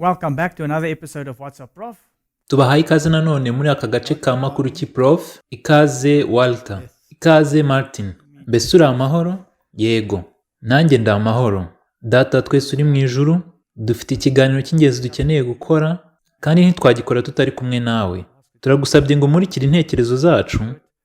Welcome back to another episode of What's Up Prof. Tubahaye ikaze nanone muri aka gace ka Makuru ki Prof. Ikaze Walter, ikaze Martin. Mbese uri amahoro? Yego, nanjye ndi amahoro. Data twese uri mu ijuru, dufite ikiganiro cy'ingenzi dukeneye gukora, kandi ntitwagikora tutari kumwe nawe. Turagusabye ngo umurikire intekerezo zacu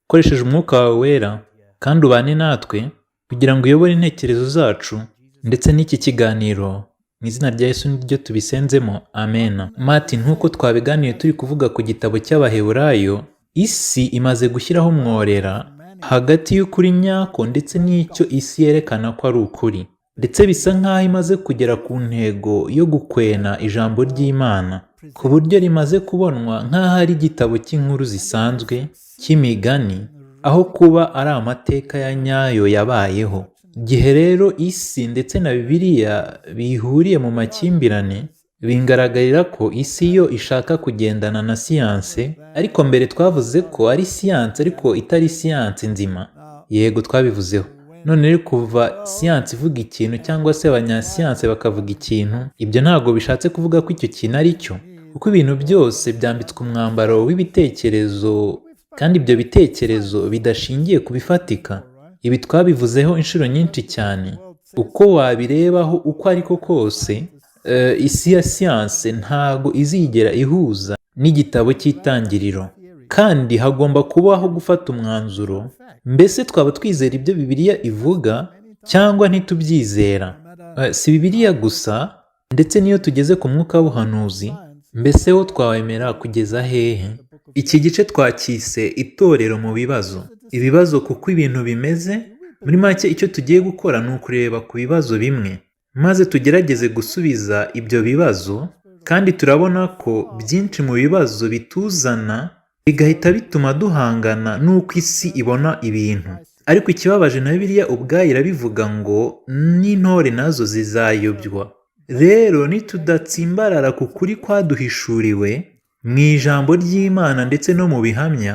ukoresheje Umwuka wawe Wera, kandi ubane natwe kugira ngo uyobore intekerezo zacu ndetse n'iki kiganiro. Mu izina rya Yesu niryo tubisenzemo, amena. Martin, nk'uko twabiganiye turi kuvuga ku gitabo cy'Abaheburayo, isi imaze gushyiraho umworera hagati y'ukuri nyako ndetse n'icyo isi yerekana ko ari ukuri, ndetse bisa nk'aho imaze kugera ku ntego yo gukwena ijambo ry'Imana, ku buryo rimaze kubonwa nk'aho ari igitabo cy'inkuru zisanzwe, cy'imigani, aho kuba ari amateka ya nyayo yabayeho. Igihe rero isi ndetse na Bibiliya bihuriye mu makimbirane, bingaragarira ko isi yo ishaka kugendana na siyanse, ariko mbere twavuze ko ari siyanse ariko itari siyanse nzima. Yego, twabivuzeho. None rero kuva siyanse ivuga ikintu cyangwa se abanyasiyanse bakavuga ikintu, ibyo ntabwo bishatse kuvuga ko icyo kintu ari cyo, kuko ibintu byose byambitswe umwambaro w'ibitekerezo, kandi ibyo bitekerezo bidashingiye ku bifatika. Ibi twabivuzeho inshuro nyinshi cyane. Uko wabirebaho uko ariko kose, isi ya siyanse ntago izigera ihuza n'igitabo cy'Itangiriro, kandi hagomba kubaho gufata umwanzuro. Mbese twaba twizera ibyo Bibiliya ivuga cyangwa ntitubyizera? Si Bibiliya gusa, ndetse n'iyo tugeze ku mwuka w'ubuhanuzi, mbese wo twawemera kugeza hehe? Iki gice twakise "Itorero mu bibazo". Ibibazo kuko ibintu bimeze. Muri make, icyo tugiye gukora ni ukureba ku bibazo bimwe, maze tugerageze gusubiza ibyo bibazo. Kandi turabona ko byinshi mu bibazo bituzana bigahita bituma duhangana n'uko isi ibona ibintu. Ariko ikibabaje, na Bibiliya ubwayo irabivuga ngo n'intore nazo zizayobywa. Rero nitudatsimbarara ku kuri kwaduhishuriwe mu ijambo ry'Imana ndetse no mu bihamya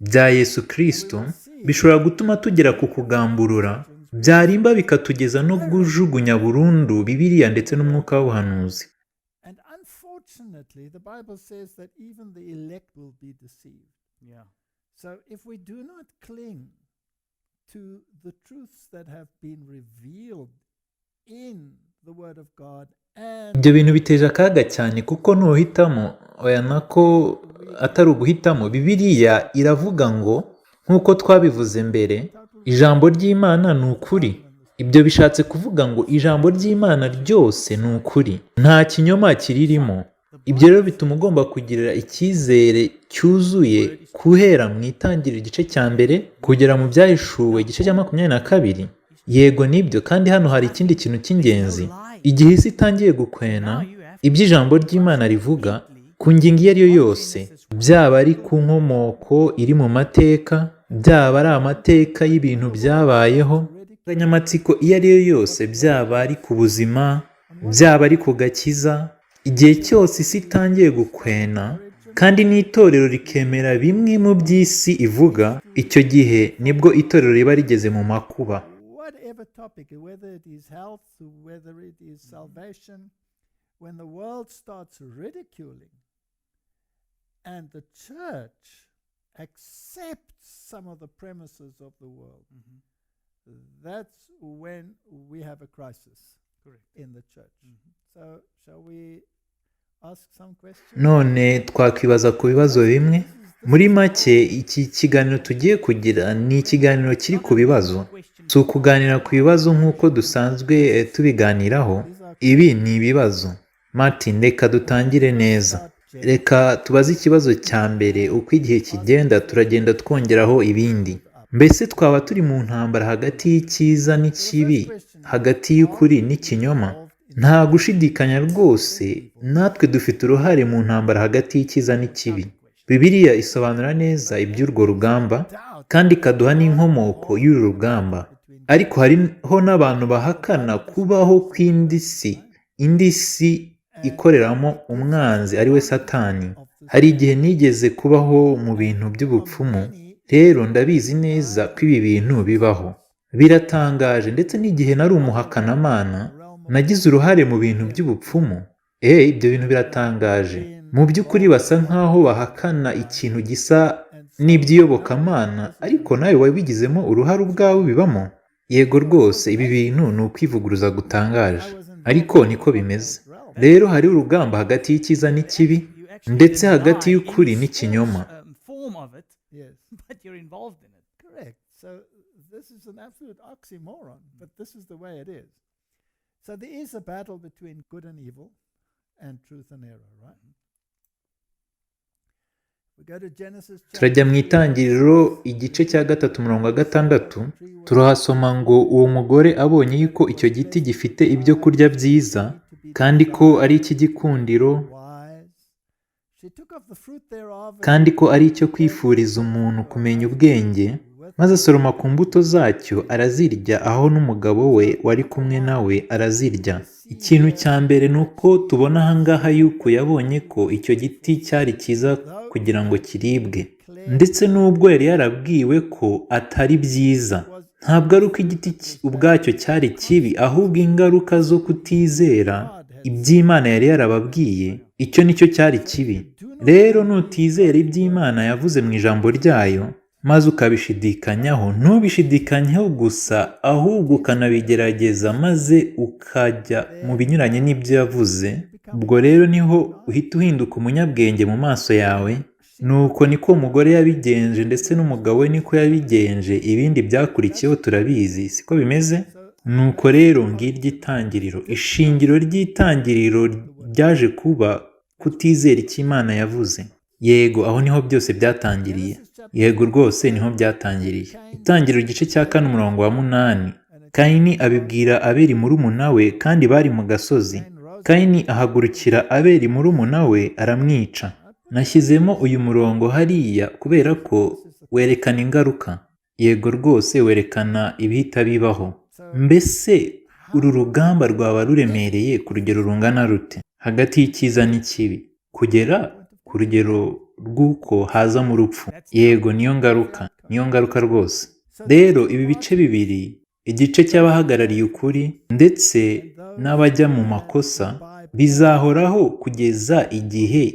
bya Yesu Kristo, bishobora gutuma tugera ku kugamburura, byarimba bikatugeza no kujugunya burundu Bibiliya ndetse n'umwuka w'ubuhanuzi. And unfortunately, the Bible says that even the elect will be deceived. So if we do not cling to the truths that have been revealed in the Word of God and Ibyo bintu biteje akaga cyane, kuko nuhitamo, oya, nako atari uguhitamo, Bibiliya iravuga ngo, nk'uko twabivuze mbere, ijambo ry'Imana ni ukuri. Ibyo bishatse kuvuga ngo ijambo ry'Imana ryose ni ukuri, nta kinyoma kiririmo. Ibyo rero bituma ugomba kugirira icyizere cyuzuye guhera mu Itangiriro igice cya mbere kugera mu Byahishuwe igice cya 22. Yego, nibyo. Kandi hano hari ikindi kintu cy'ingenzi: igihe isi itangiye gukwena ibyo ijambo ry'Imana rivuga ku ngingo iyo ari yo yose, byaba ari ku nkomoko iri mu mateka, byaba ari amateka y'ibintu byabayeho, insanganyamatsiko iyo ari yo yose, byaba ari ku buzima, byaba ari ku gakiza, igihe cyose isi itangiye gukwena kandi n'itorero rikemera bimwe mu by'isi ivuga, icyo gihe nibwo itorero riba rigeze mu makuba. Whatever topic, whether it is health, whether it is salvation, when the world starts ridiculing and the church accepts some of the premises of the world, that's when we have a crisis Correct. In the church. So, shall we ask some questions? None twakwibaza ku bibazo bimwe. Muri make, iki kiganiro tugiye kugira ni ikiganiro kiri ku bibazo. Si ukuganira ku bibazo nk'uko dusanzwe tubiganiraho. Ibi ni ibibazo. Martin, reka dutangire neza. Reka tubaze ikibazo cya mbere. Uko igihe kigenda, turagenda twongeraho ibindi. Mbese twaba turi mu ntambara hagati y'icyiza n'ikibi, hagati y'ukuri n'ikinyoma? Nta gushidikanya rwose, natwe dufite uruhare mu ntambara hagati y'icyiza n'ikibi. Bibiliya isobanura neza iby'urwo rugamba, kandi ikaduha n'inkomoko y'uru rugamba. Ariko hariho n'abantu bahakana kubaho kw'indi si, indi si ikoreramo umwanzi, ari we Satani. Hari igihe nigeze kubaho mu bintu by'ubupfumu, rero ndabizi neza ko ibi bintu bibaho. Biratangaje, ndetse n'igihe nari umuhakanamana, nagize uruhare mu bintu by'ubupfumu. Ibyo bintu biratangaje. Mu by'ukuri basa nk'aho bahakana ikintu gisa n'iby'iyobokamana, ariko nawe wabigizemo uruhare ubwawe bibamo. Yego rwose, ibi bintu ni ukwivuguruza gutangaje, ariko niko bimeze. Rero hari urugamba hagati y'icyiza n'ikibi, ndetse hagati y'ukuri n'ikinyoma. Turajya mu Itangiriro igice cya 3:6, turahasoma ngo uwo mugore abonye yuko icyo giti gifite ibyo kurya byiza, kandi ko ari icy'igikundiro, kandi ko ari icyo kwifuriza umuntu kumenya ubwenge, maze asoroma ku mbuto zacyo arazirya, aho n'umugabo we wari kumwe nawe arazirya. Ikintu cya mbere ni uko tubona ahangaha yuko yabonye ko icyo giti cyari cyiza kugira ngo kiribwe, ndetse n'ubwo yari yarabwiwe ko atari byiza. Ntabwo ari uko igiti ubwacyo cyari kibi, ahubwo ingaruka zo kutizera iby'Imana yari yarababwiye, icyo nicyo cyari kibi. Rero nutizera iby'Imana yavuze mu ijambo ryayo, maze ukabishidikanyaho, ntubishidikanyeho gusa, ahubwo ukanabigerageza maze ukajya mu binyuranye n'ibyo yavuze, ubwo rero niho uhita uhinduka umunyabwenge mu maso yawe. Nuko niko umugore yabigenje, ndetse n'umugabo we niko yabigenje, ibindi byakurikiyeho turabizi, siko bimeze? Nuko rero ngiryo itangiriro. Ishingiro ry'itangiriro ryaje kuba kutizera icyo Imana yavuze. Yego, aho niho byose byatangiriye. Yego rwose niho byatangiriye. Itangiriro igice cya 4:8. Kayini abibwira Abeli murumuna we, kandi bari mu gasozi. Kayini ahagurukira Abeli murumuna we aramwica. Nashyizemo uyu murongo hariya kubera ko werekana ingaruka. Yego rwose werekana ibihita bibaho. Mbese uru rugamba rwaba ruremereye ku rugero rungana rute hagati y'icyiza n'ikibi, kugera ku rugero rw'uko hazamo urupfu? Yego, niyo ngaruka, niyo ngaruka rwose. Rero ibi bice bibiri, igice cy'abahagarariye ukuri ndetse n'abajya mu makosa, bizahoraho kugeza igihe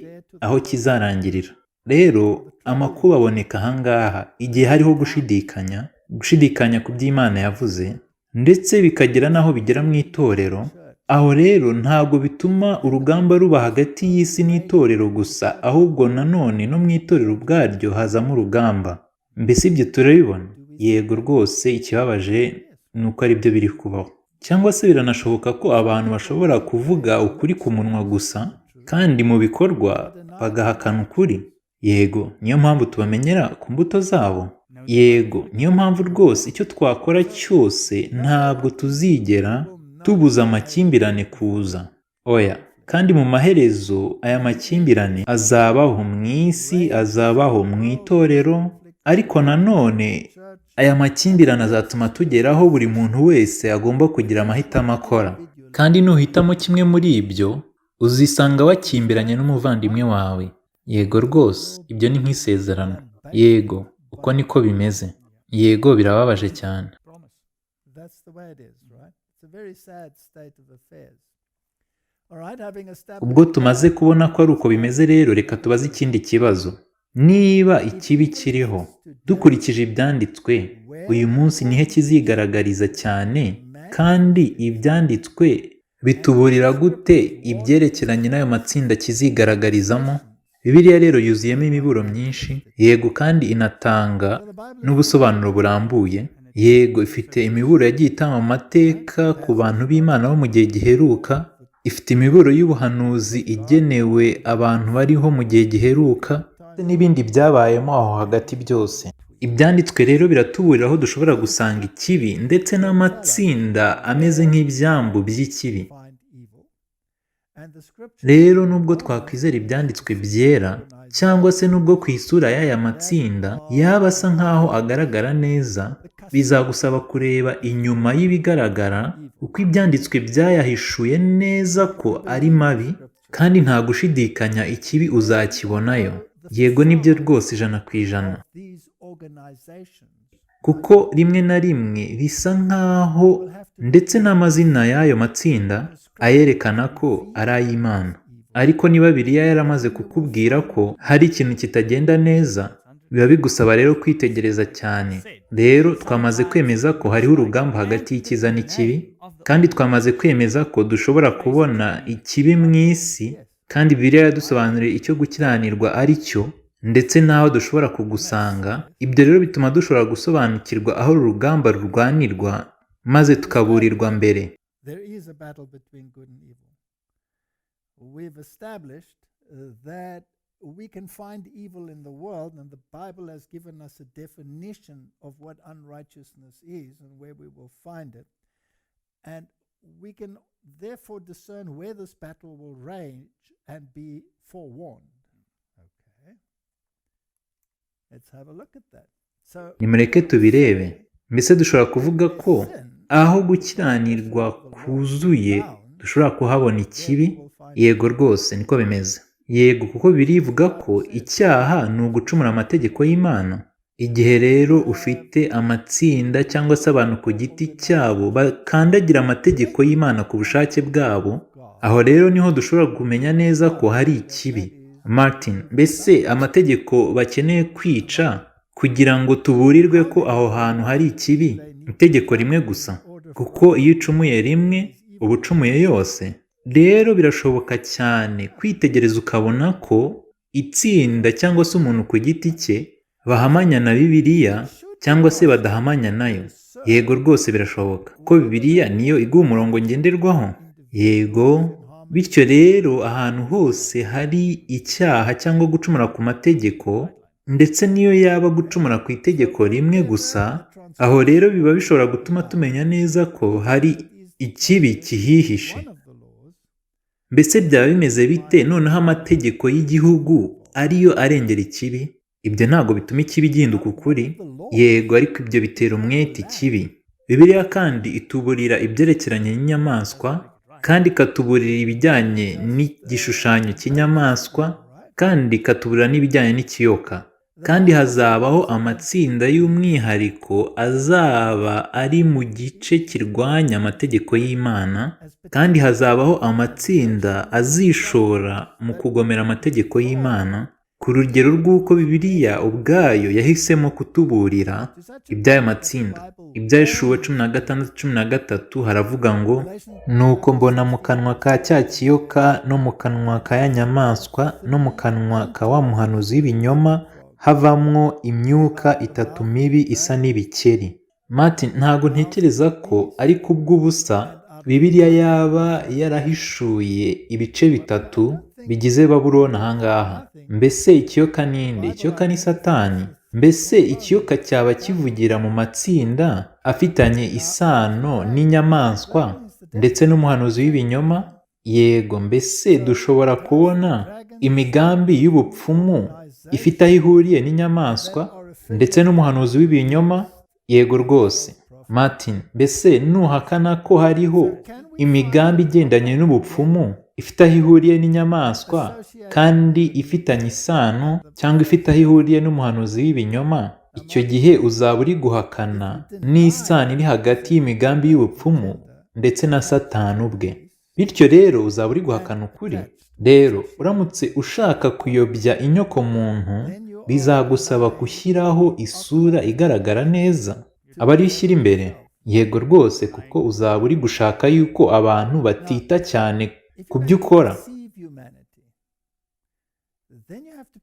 aho kizarangirira. Rero amakuba aboneka ahangaha igihe hariho gushidikanya ku by'Imana yavuze, ndetse bikagera n'aho bigera mu itorero. Aho rero ntabwo bituma urugamba ruba hagati y'isi n'itorero gusa, ahubwo nanone no mu itorero ubwaryo hazamo urugamba. Mbese ibyo turabibona? Yego rwose, ikibabaje ni uko aribyo biri kubaho. Cyangwa se biranashoboka ko abantu bashobora kuvuga ukuri ku munwa gusa, kandi mu bikorwa bagahakana ukuri. Yego, niyo mpamvu tubamenyera ku mbuto zabo. Yego, niyo mpamvu rwose icyo twakora cyose ntabwo tuzigera tubuza amakimbirane kuza. Oya, kandi mu maherezo aya makimbirane azabaho mu isi, azabaho mu itorero, ariko nanone aya makimbirane azatuma tugeraho buri muntu wese agomba kugira amahitamo akora. Kandi nuhitamo kimwe muri ibyo, uzisanga wakimbiranye n'umuvandimwe wawe. Yego rwose, ibyo ni nk'isezerano. Yego, uko niko bimeze. Yego, birababaje cyane. Ubwo tumaze kubona ko ari uko bimeze rero, reka tubaze ikindi kibazo. Niba ikibi kiriho, dukurikije ibyanditswe, uyu munsi nihe kizigaragariza cyane, kandi ibyanditswe bituburira gute ibyerekeranye n'ayo matsinda kizigaragarizamo? Bibiliya rero yuzuyemo imiburo myinshi, yego, kandi inatanga n'ubusobanuro burambuye. Yego, ifite imiburo yagiye itangwa mu mateka ku bantu b'Imana bo mu gihe giheruka, ifite imiburo y'ubuhanuzi igenewe abantu bariho mu gihe giheruka, n'ibindi byabayemo aho hagati byose. Ibyanditswe rero biratuburira aho dushobora gusanga ikibi ndetse n'amatsinda ameze nk'ibyambu by'ikibi. Rero nubwo twakwizera ibyanditswe byera, cyangwa se nubwo ku isura y'aya matsinda yaba asa nk'aho agaragara neza, bizagusaba kureba inyuma y'ibigaragara, uko ibyanditswe byayahishuye neza ko ari mabi, kandi nta gushidikanya ikibi uzakibonayo. Yego, nibyo rwose 100%. Kuko rimwe na rimwe bisa nk'aho ndetse n'amazina y'ayo matsinda ayerekana ko ari ay'Imana. Ariko niba Bibiliya yaramaze kukubwira ko hari ikintu kitagenda neza, biba bigusaba rero kwitegereza cyane. Rero twamaze kwemeza ko hariho urugamba hagati y'icyiza n'ikibi, kandi twamaze kwemeza ko dushobora kubona ikibi mu isi, kandi Bibiliya yadusobanuriye icyo gukiranirwa ari cyo, ndetse n'aho dushobora kugusanga. Ibyo rero bituma dushobora gusobanukirwa aho uru rugamba rurwanirwa, maze tukaburirwa mbere. There is a battle between good and evil. We've established that we can find evil in the world, and the Bible has given us a definition of what unrighteousness is and where we will find it. And we can therefore discern where this battle will rage and be forewarned. Okay. Let's have a look at that. So, Nimureke tubirebe. Mbese dushobora kuvuga ko aho gukiranirwa kuzuye dushobora kuhabona ikibi? Yego rwose, niko bimeze. Yego, kuko birivuga ko icyaha ni ugucumura amategeko y'Imana. Igihe rero ufite amatsinda cyangwa se abantu ku giti cyabo bakandagira amategeko y'Imana ku bushake bwabo, aho rero niho dushobora kumenya neza ko hari ikibi. Martin, mbese amategeko bakeneye kwica kugira ngo tuburirwe ko aho hantu hari ikibi, itegeko rimwe gusa? Kuko iyo ucumuye rimwe, uba ucumuye yose. Rero birashoboka cyane kwitegereza ukabona ko itsinda cyangwa se umuntu ku giti cye bahamanya na Bibiliya cyangwa se badahamanya nayo. Yego rwose birashoboka, kuko Bibiliya niyo iguha umurongo ngenderwaho. Yego, bityo rero ahantu hose hari icyaha cyangwa gucumura ku mategeko, ndetse n'iyo yaba gucumura ku itegeko rimwe gusa, aho rero biba bishobora gutuma tumenya neza ko hari ikibi kihihishe. One of the laws Mbese byaba bimeze bite noneho amategeko y'igihugu ariyo arengera ikibi? Ibyo ntabwo bituma ikibi gihinduka ukuri. Yego, ariko ibyo bitera umwete ikibi. Bibiliya kandi ituburira ibyerekeranye n'inyamaswa, kandi ikatuburira ibijyanye n'igishushanyo cy'inyamaswa, kandi ikatuburira n'ibijyanye n'ikiyoka. Kandi hazabaho amatsinda y'umwihariko azaba ari mu gice kirwanya amategeko y'Imana, kandi hazabaho amatsinda azishora mu kugomera amategeko y'Imana, ku rugero rw'uko Bibiliya ubwayo yahisemo kutuburira iby'ayo matsinda. Ibyahishuwe 16:13 haravuga ngo: "Nuko mbona mu kanwa ka cya kiyoka no mu kanwa ka ya nyamaswa no mu kanwa ka wa muhanuzi w'ibinyoma havamwo imyuka itatu mibi isa n'ibikeri." Martin, ntabwo ntekereza ko ari kubw'ubusa Bibiliya yaba yarahishuye ibice bitatu bigize Babuloni ahangaha. Mbese ikiyoka ni nde? Ikiyoka ni Satani. Mbese ikiyoka cyaba kivugira mu matsinda afitanye isano n'inyamaswa ndetse n'umuhanuzi w'ibinyoma? Yego, mbese dushobora kubona imigambi y'ubupfumu ifite aho ihuriye n'inyamaswa ndetse n'umuhanuzi w'ibinyoma? Yego rwose. Martin, mbese nuhakana ko hariho imigambi igendanye n'ubupfumu ifite aho ihuriye n'inyamaswa kandi ifitanye isano cyangwa ifite aho ihuriye n'umuhanuzi w'ibinyoma, icyo gihe uzaba uri guhakana n'isano iri hagati y'imigambi y'ubupfumu ndetse na Satani ubwe. Bityo rero uzaba uri guhakana ukuri. Rero uramutse ushaka kuyobya inyokomuntu, bizagusaba gushyiraho isura igaragara neza, aba ariyo ushyira imbere. Yego rwose, kuko uzaba uri gushaka yuko abantu batita cyane ku byo ukora.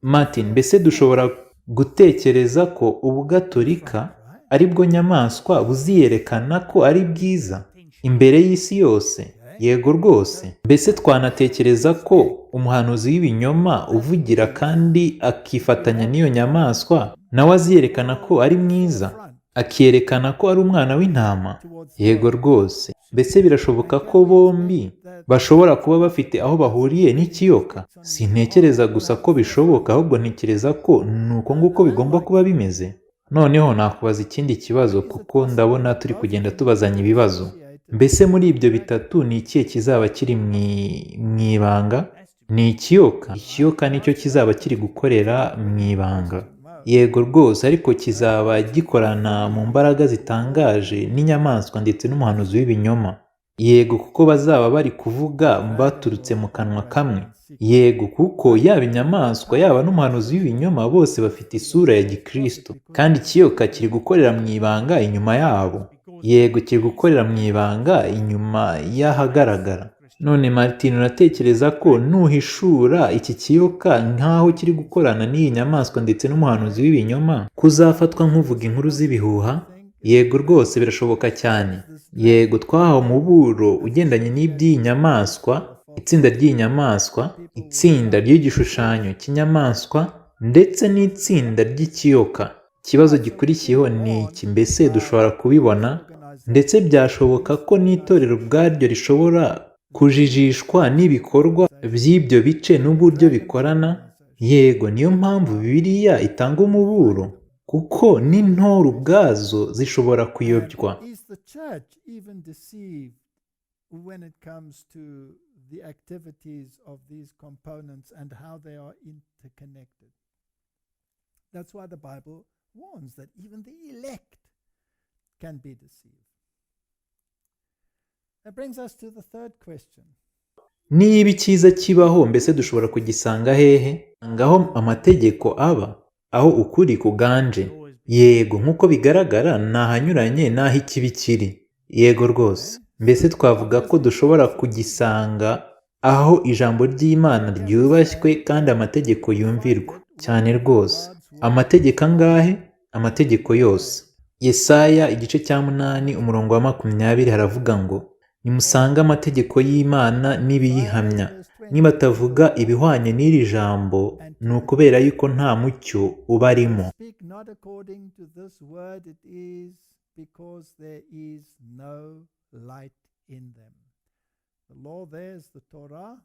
Martin, mbese dushobora gutekereza ko Ubugatolika ari bwo nyamaswa buziyerekana ko ari bwiza imbere y'isi yose? Yego rwose. Mbese twanatekereza ko umuhanuzi w'ibinyoma uvugira kandi akifatanya n'iyo nyamaswa nawe aziyerekana ko ari mwiza, akiyerekana ko ari umwana w'intama? Yego rwose. Mbese birashoboka ko bombi bashobora kuba bafite aho bahuriye n'ikiyoka? Sintekereza gusa ko bishoboka, ahubwo ntekereza ko ni uko nguko bigomba kuba bimeze. Noneho nakubaza ikindi kibazo, kuko ndabona turi kugenda tubazanya ibibazo. Mbese muri ibyo bitatu ni ikihe kizaba kiri mu ibanga? Ni ikiyoka. Ikiyoka nicyo kizaba kiri gukorera mu ibanga. Yego rwose, ariko kizaba gikorana mu mbaraga zitangaje n'inyamaswa ndetse n'umuhanuzi w'ibinyoma. Yego, kuko bazaba bari kuvuga baturutse mu kanwa kamwe. Yego, kuko yaba inyamaswa yaba n'umuhanuzi w'ibinyoma bose bafite isura ya gikristo, kandi ikiyoka kiri gukorera mu ibanga inyuma yabo. Yego, kiri gukorera mu ibanga inyuma y'ahagaragara. None Martin, uratekereza ko nuhishura iki kiyoka nk'aho kiri gukorana n'iyi nyamaswa ndetse n'umuhanuzi w'ibinyoma, kuzafatwa nk'uvuga inkuru z'ibihuha? Yego rwose, birashoboka cyane. Yego, twahawe umuburo ugendanye n'iby'iyi nyamaswa, itsinda ry'iyi nyamaswa, itsinda ry'igishushanyo cy'inyamaswa ndetse n'itsinda ry'ikiyoka. Ikibazo gikurikiyeho ni iki: mbese dushobora kubibona? Ndetse byashoboka ko n'itorero ubwaryo rishobora kujijishwa n'ibikorwa by'ibyo bice n'uburyo bikorana? Yego, niyo mpamvu Bibiliya itanga umuburo, kuko n'intore ubwazo zishobora kuyobywa. Is the church even deceived when it comes to the activities of these components and how they are interconnected? That's why the Bible warns that even the elect can be deceived. That brings us to the third question. Niba icyiza kibaho, mbese dushobora kugisanga hehe? Ngaho amategeko aba, aho ukuri kuganje. Yego, nk'uko bigaragara ni ahanyuranye n'aho ikibi kiri. Yego rwose. Mbese twavuga ko dushobora kugisanga aho ijambo ry'Imana ryubashywe kandi amategeko yumvirwa? Cyane rwose. Amategeko angahe? Amategeko yose. Yesaya igice cya 8 umurongo wa 20 haravuga ngo: nimusange amategeko y'Imana n'ibiyihamya, nibatavuga ibihwanye n'iri jambo ni ukubera yuko nta mucyo ubarimo. Speak not according to this word, it is because there is no light in them. The law there is the Torah,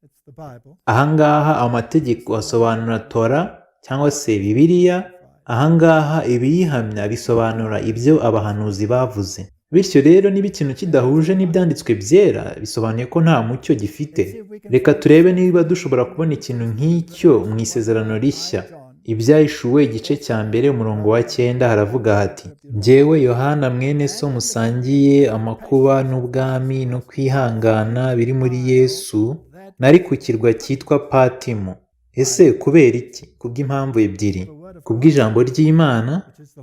it's the Bible. Ahangaha amategeko asobanura Tora cyangwa se Bibiliya. Ahangaha ibiyihamya bisobanura ibyo abahanuzi bavuze. Bityo rero, niba ikintu kidahuje n'ibyanditswe byera, bisobanuye ko nta mucyo gifite. Reka turebe niba dushobora kubona ikintu nk'icyo mu Isezerano Rishya. Ibyahishuwe igice cya 1 umurongo wa 9 haravuga hati: njyewe Yohana, mwene so musangiye amakuba n'ubwami no kwihangana biri muri Yesu, nari ku kirwa cyitwa Patimo. Ese kubera iki? Kubw'impamvu ebyiri: kubw'ijambo ry'Imana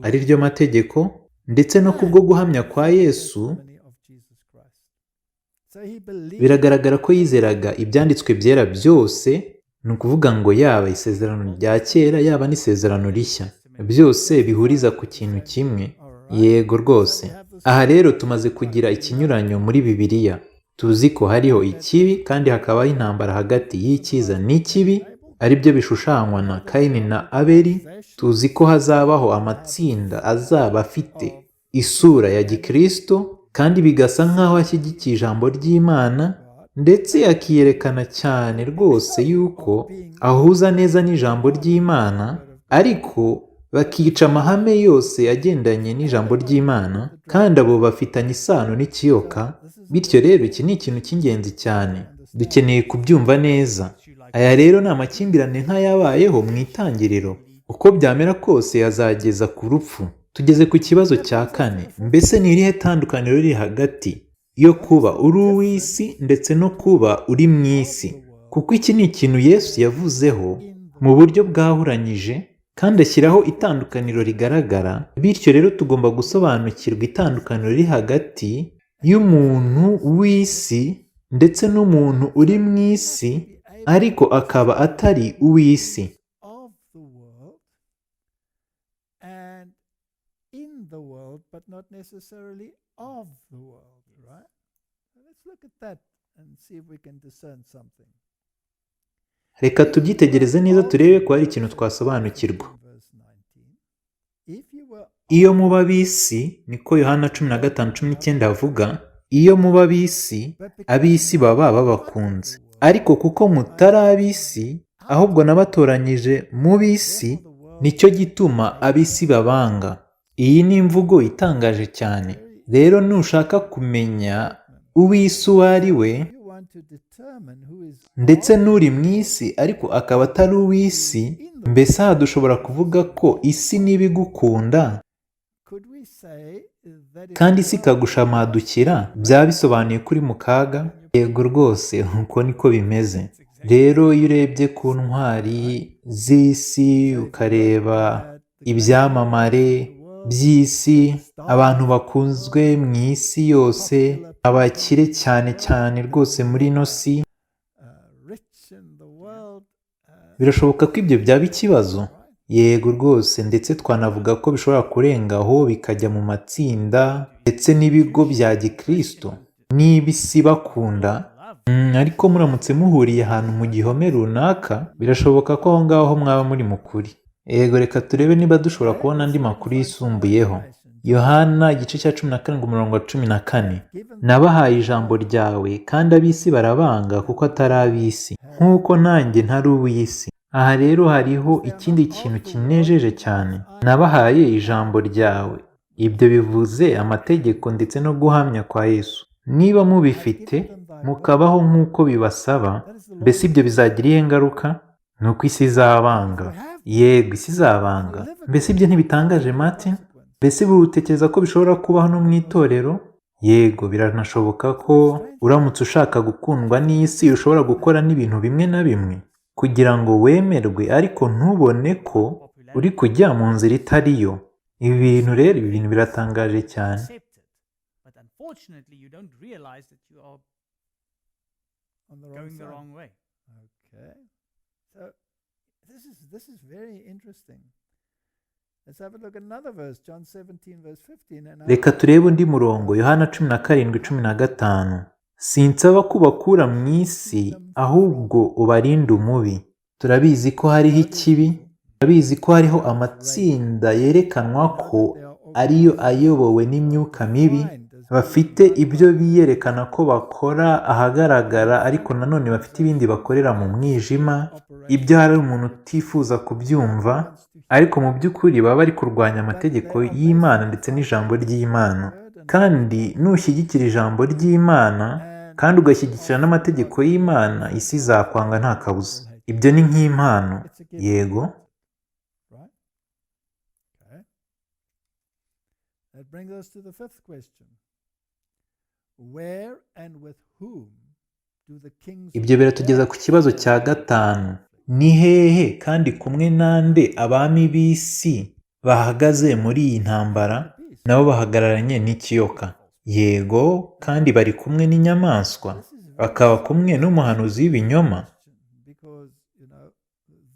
ari ryo mategeko, ndetse no kubwo guhamya kwa Yesu. Biragaragara ko yizeraga ibyanditswe byera byose, ni ukuvuga ngo yaba Isezerano rya Kera yaba n'Isezerano Rishya, byose bihuriza ku kintu kimwe. Yego rwose. Aha rero tumaze kugira ikinyuranyo muri Bibiliya. Tuzi ko hariho ikibi kandi hakabaho intambara hagati y'icyiza n'ikibi, aribyo bishushanywa na Kayini na Abeli. Tuzi ko hazabaho amatsinda azaba afite isura ya gikristo kandi bigasa nk'aho ashyigikiye ijambo ry'Imana, ndetse akiyerekana cyane rwose yuko ahuza neza n'ijambo ry'Imana, ariko bakica amahame yose agendanye n'ijambo ry'Imana, kandi abo bafitanye isano n'ikiyoka. Bityo rero iki ni ikintu cy'ingenzi cyane, dukeneye kubyumva neza. Aya rero ni amakimbirane nk'ayabayeho mu itangiriro. Uko byamera kose yazageza ku rupfu. Tugeze ku kibazo cya kane: mbese ni irihe tandukaniro riri hagati yo kuba uri uw'isi ndetse no kuba uri mu isi? Kuko iki ni ikintu Yesu yavuzeho mu buryo bwahuranyije kandi ashyiraho itandukaniro rigaragara. Bityo rero tugomba gusobanukirwa itandukaniro riri hagati y'umuntu w'isi ndetse n'umuntu uri mu isi ariko akaba atari uw'isi. Of the world and in the world, but not necessarily of the world, right? Let's look at that and see if we can discern something. Reka tubyitegereze neza turebe ko hari ikintu twasobanukirwa. Verse 19. If you were Iyo muba ab'isi, niko Yohana 15:19 avuga, iyo muba ab'isi, ab'isi baba babakunze, ariko kuko mutari ab'isi, ahubwo nabatoranyije mu b'isi, nicyo gituma ab'isi babanga. Iyi ni imvugo itangaje cyane. Rero nushaka kumenya uw'isi uwo ari we, you want to determine who is ndetse n'uri mu isi ariko akaba atari uw'isi, mbese aha dushobora kuvuga ko isi niba igukunda could we say that if kandi isi ikagushamadukira, byaba bisobanuye ko uri mu kaga? Yego rwose, uko niko bimeze. Rero iyo urebye ku ntwari z'isi, ukareba ibyamamare by'isi, abantu bakunzwe mu isi yose, abakire cyane cyane rwose muri ino si, rich in the world, birashoboka ko ibyo byaba ikibazo. Yego rwose, ndetse twanavuga ko bishobora kurenga aho bikajya mu matsinda ndetse n'ibigo bya gikristo. Niba isi bakunda, ariko muramutse muhuriye ahantu mu gihome runaka, birashoboka ko aho ngaho mwaba muri mu kuri. Yego, reka turebe niba dushobora kubona andi makuru yisumbuyeho. Yohana igice cya 17 umurongo wa 14: "Nabahaye ijambo ryawe, kandi ab'isi barabanga kuko atari ab'isi, nk'uko nanjye ntari uw'isi." Aha rero hariho ikindi kintu kinejeje cyane. Nabahaye ijambo ryawe, ibyo bivuze amategeko ndetse no guhamya kwa Yesu. Niba mubifite mukabaho nk'uko bibasaba, mbese ibyo bizagira iyihe ngaruka? Ni uko isi izabanga. Yego, isi izabanga. Mbese ibyo ntibitangaje, Martin? Mbese utekereza ko bishobora kubaho no mu itorero? Yego, biranashoboka ko uramutse ushaka gukundwa n'isi ushobora gukora n'ibintu bimwe na bimwe kugira ngo wemerwe, ariko ntubone ko uri kujya mu nzira itari yo. Ibi bintu rero, ibi bintu biratangaje cyane. Accepted. But unfortunately, you don't realize that you are on the wrong going the side. Wrong way. Okay. So this is very interesting. Let's have a look at another verse, John 17, verse 15. And I Reka turebe undi murongo, Yohana 17:15: "Sinsaba ko ubakura mu isi, ahubwo ubarinde umubi." Turabizi ko hariho ikibi, turabizi ko hariho amatsinda yerekanwa ko ariyo ayobowe n'imyuka mibi, bafite ibyo biyerekana ko bakora ahagaragara, ariko nanone bafite ibindi bakorera mu mwijima, ibyo hari umuntu utifuza kubyumva, ariko mu by'ukuri baba bari kurwanya amategeko y'Imana ndetse n'ijambo ry'Imana. Kandi nushyigikira ijambo ry'Imana kandi ugashyigikira n'amategeko y'Imana, isi izakwanga nta kabuza. Ibyo ni nk'impano. Yego. Right? Okay. That brings us to the fifth question. Where and with whom do the kings of Ibyo biratugeza ku kibazo cya gatanu: ni hehe kandi kumwe nande abami b'isi bahagaze muri iyi ntambara? Nabo bahagararanye n'ikiyoka. Yego, kandi bari kumwe n'inyamaswa, bakaba kumwe n'umuhanuzi w'ibinyoma. Because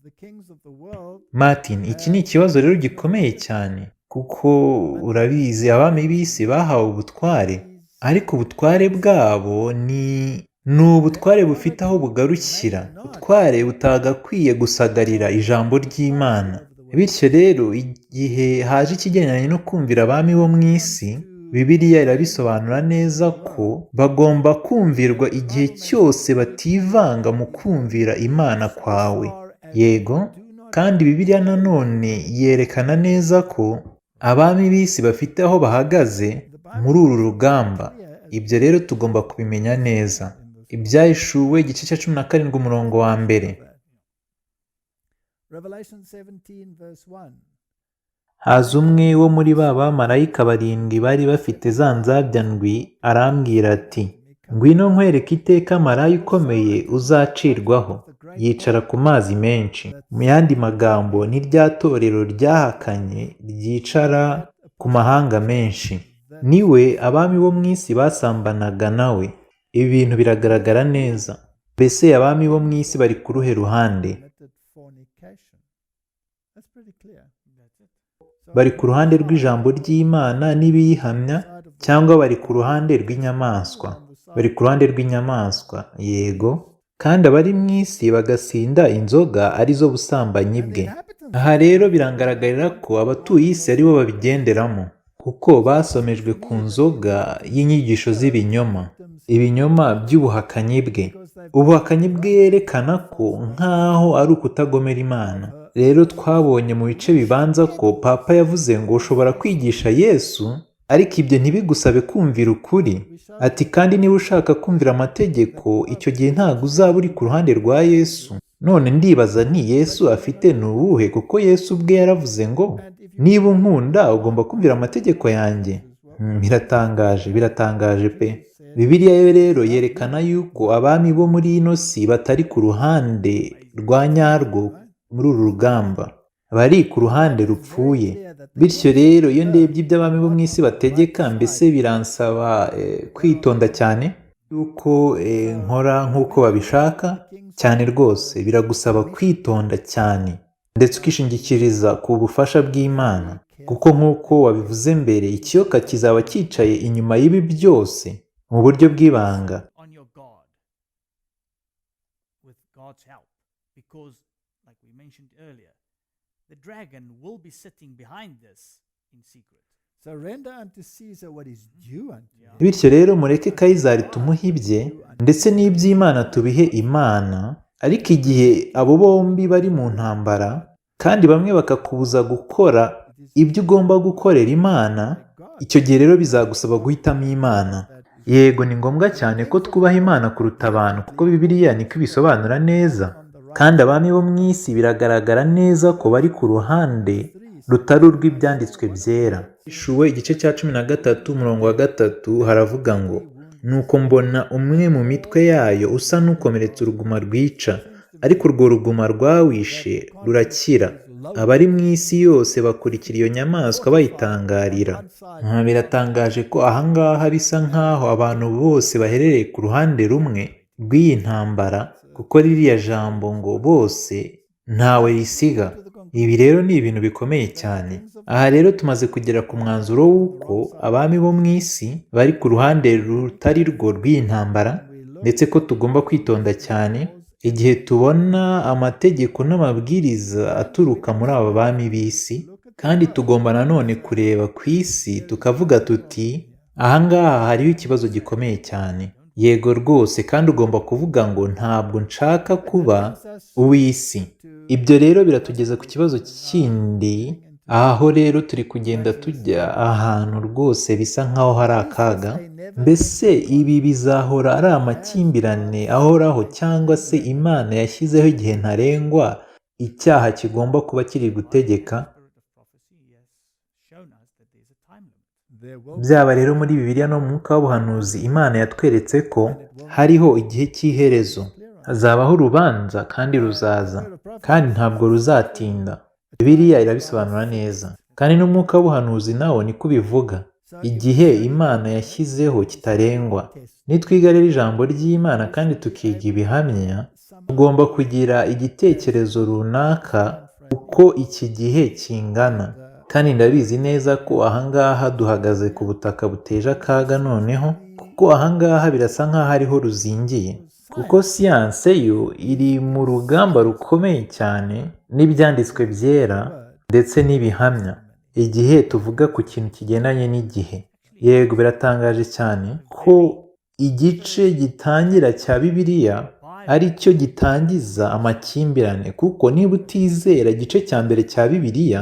the kings of the world Martin, iki ni ikibazo rero gikomeye cyane, kuko urabizi, abami b'isi bahawe ubutware, ariko ubutware bwabo ni ubutware bufite aho bugarukira, ubutware butagakwiye gusagarira ijambo ry'Imana. Bityo rero, igihe haje ikigendanye no kumvira abami bo mu isi, Bibiliya irabisobanura neza ko bagomba kumvirwa igihe cyose bativanga mu kumvira Imana kwawe. Yego, kandi Bibiliya nanone yerekana neza ko abami b'isi bafite aho bahagaze muri uru rugamba. Ibyo rero tugomba kubimenya neza. Ibyahishuwe igice cya 17 umurongo wa 1. Revelation 17 verse 1. Haza umwe wo muri ba bamarayika barindwi bari bafite za nzabya ndwi, arambwira ati: "Ngwino nkwereke iteka maraya ukomeye uzacirwaho, yicara ku mazi menshi." Mu yandi magambo, ni rya torero ryahakanye ryicara ku mahanga menshi. Niwe abami bo mu isi basambanaga nawe. Ibi bintu biragaragara neza. Mbese abami bo mu isi bari ku ruhe ruhande? Committed fornication. That's pretty clear. That's it. So Bari ku ruhande rw'ijambo ry'Imana n'ibiyihamya, cyangwa bari ku ruhande rw'inyamaswa? Bari ku ruhande rw'inyamaswa. Yego, kandi abari mu isi bagasinda inzoga arizo busambanyi bwe. Aha rero birangaragarira ko abatuye isi aribo babigenderamo, kuko basomejwe ku nzoga y'inyigisho z'ibinyoma, ibinyoma by'ubuhakanyi bwe. Ubuhakanyi bwe yerekana ko nk'aho ari ukutagomera Imana. Rero twabonye mu bice bibanza ko Papa yavuze ngo ushobora kwigisha Yesu, ariko ibyo ntibigusabe kumvira ukuri. Ati: "Kandi niba ushaka kumvira amategeko, icyo gihe ntabwo uzaba uri ku ruhande rwa Yesu." None ndibaza nti: Yesu afite ni uwuhe? Kuko Yesu ubwe yaravuze ngo: "Niba unkunda ugomba kumvira amategeko yanjye." Biratangaje, biratangaje pe. Bibiliya yo rero yerekana yuko abami bo muri ino si batari ku ruhande rwa nyarwo muri uru rugamba, bari ku ruhande rupfuye. Bityo rero iyo ndebye ibyo abami bo mu isi bategeka, mbese biransaba kwitonda cyane yuko nkora nk'uko babishaka cyane. Rwose biragusaba kwitonda cyane ndetse ukishingikiriza ku bufasha bw'Imana, kuko nk'uko wabivuze mbere, ikiyoka kizaba cyicaye inyuma y'ibi byose mu buryo bw'ibanga. On your guard with God's help, because, like we mentioned earlier, the dragon will be sitting behind this in secret. So render unto Caesar what is due unto him. Bityo rero mureke Kayizari tumuhe ibye, ndetse n'iby'Imana tubihe Imana. Ariko igihe abo bombi bari mu ntambara, kandi bamwe bakakubuza gukora ibyo ugomba gukorera Imana, icyo gihe rero bizagusaba guhitamo Imana. Yego, ni ngombwa cyane ko twubaha Imana kuruta abantu, kuko Bibiliya niko ibisobanura neza. Kandi abami bo mu isi biragaragara neza ko bari ku ruhande rutari urw'Ibyanditswe Byera. Ishuwe igice cya 13 umurongo wa 3 haravuga ngo: "Nuko mbona umwe mu mitwe yayo usa n'ukomeretse uruguma rwica, ariko urwo ruguma rwawishe rurakira. Abari mu isi yose bakurikira iyo nyamaswa bayitangarira." Biratangaje ko ahangaha bisa nk'aho abantu bose baherereye ku ruhande rumwe rw'iyi ntambara, kuko ririya jambo ngo "bose" ntawe risiga. Ibi rero ni ibintu bikomeye cyane. Aha rero tumaze kugera ku mwanzuro w'uko abami bo mu isi bari ku ruhande rutari rwo rw'iyi ntambara, ndetse ko tugomba kwitonda cyane igihe tubona amategeko n'amabwiriza aturuka muri aba bami b'isi. Kandi tugomba nanone kureba ku isi tukavuga tuti: "Ahangaha hariho ikibazo gikomeye cyane." Yego rwose, kandi ugomba kuvuga ngo: "Ntabwo nshaka kuba uw'isi." Ibyo rero biratugeza ku kibazo kindi. Aho rero turi kugenda tujya ahantu rwose bisa nkaho hari akaga. Mbese ibi bizahora ari amakimbirane ahoraho, cyangwa se Imana yashyizeho igihe ntarengwa icyaha kigomba kuba kiri gutegeka? Spirit of prophecy has shown us that there's a time limit. There will Byaba rero muri Bibiliya no mu mwuka w'ubuhanuzi, Imana yatweretse ko hariho igihe cy'iherezo. Hazabaho urubanza kandi ruzaza, kandi ntabwo ruzatinda. Bibiliya irabisobanura neza, kandi n'umwuka w'ubuhanuzi nawo niko ubivuga, igihe Imana yashyizeho kitarengwa. Nitwiga rero ijambo ry'Imana kandi tukiga ibihamya, tugomba kugira igitekerezo runaka uko iki gihe kingana. Kandi ndabizi neza ko ahangaha duhagaze ku butaka buteje akaga noneho, kuko ahangaha birasa nk'aho ariho ruzingiye, kuko siyanse yo iri mu rugamba rukomeye cyane n'Ibyanditswe Byera ndetse n'ibihamya igihe tuvuga ku kintu kigendanye n'igihe. Yego, biratangaje cyane ko igice gitangira cya Bibiliya ari cyo gitangiza amakimbirane, kuko niba utizera igice cya mbere cya Bibiliya,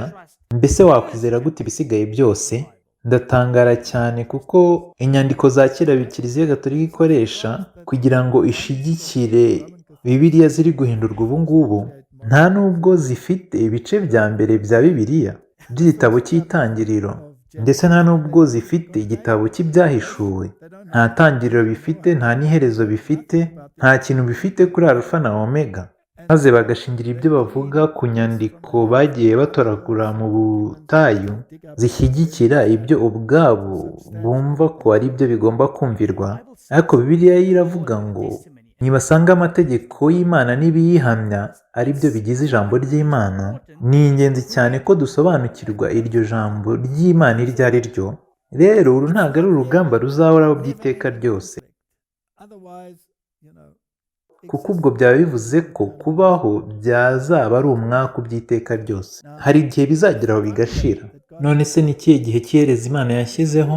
mbese wakwizera gute ibisigaye byose? Ndatangara cyane kuko inyandiko za kera Kiliziya Gatolika ikoresha kugira ngo ishigikire Bibiliya ziri guhindurwa ubu ngubu, nta nubwo zifite ibice bya mbere bya Bibiliya by'igitabo cy'Itangiriro, ndetse nta nubwo zifite igitabo cy'Ibyahishuwe. Nta tangiriro bifite, nta n'iherezo bifite, nta kintu bifite kuri Alufa na Omega, maze bagashingira ibyo bavuga ku nyandiko bagiye batoragura mu butayu zishyigikira ibyo ubwabo bumva ko ari byo bigomba kumvirwa. Ariko Bibiliya yo iravuga ngo nibasanga amategeko y'Imana n'ibiyihamya ari byo bigize ijambo ry'Imana. Ni ingenzi cyane ko dusobanukirwa iryo jambo ry'Imana iryo ari ryo. Rero uru ntabwo ari urugamba ruzahoraho by'iteka ryose, Otherwise, kuko ubwo byaba bivuze ko kubaho byazaba ari umwaku by'iteka ryose. Hari igihe bizageraho bigashira. None se ni ikihe gihe cy'iherezo Imana yashyizeho?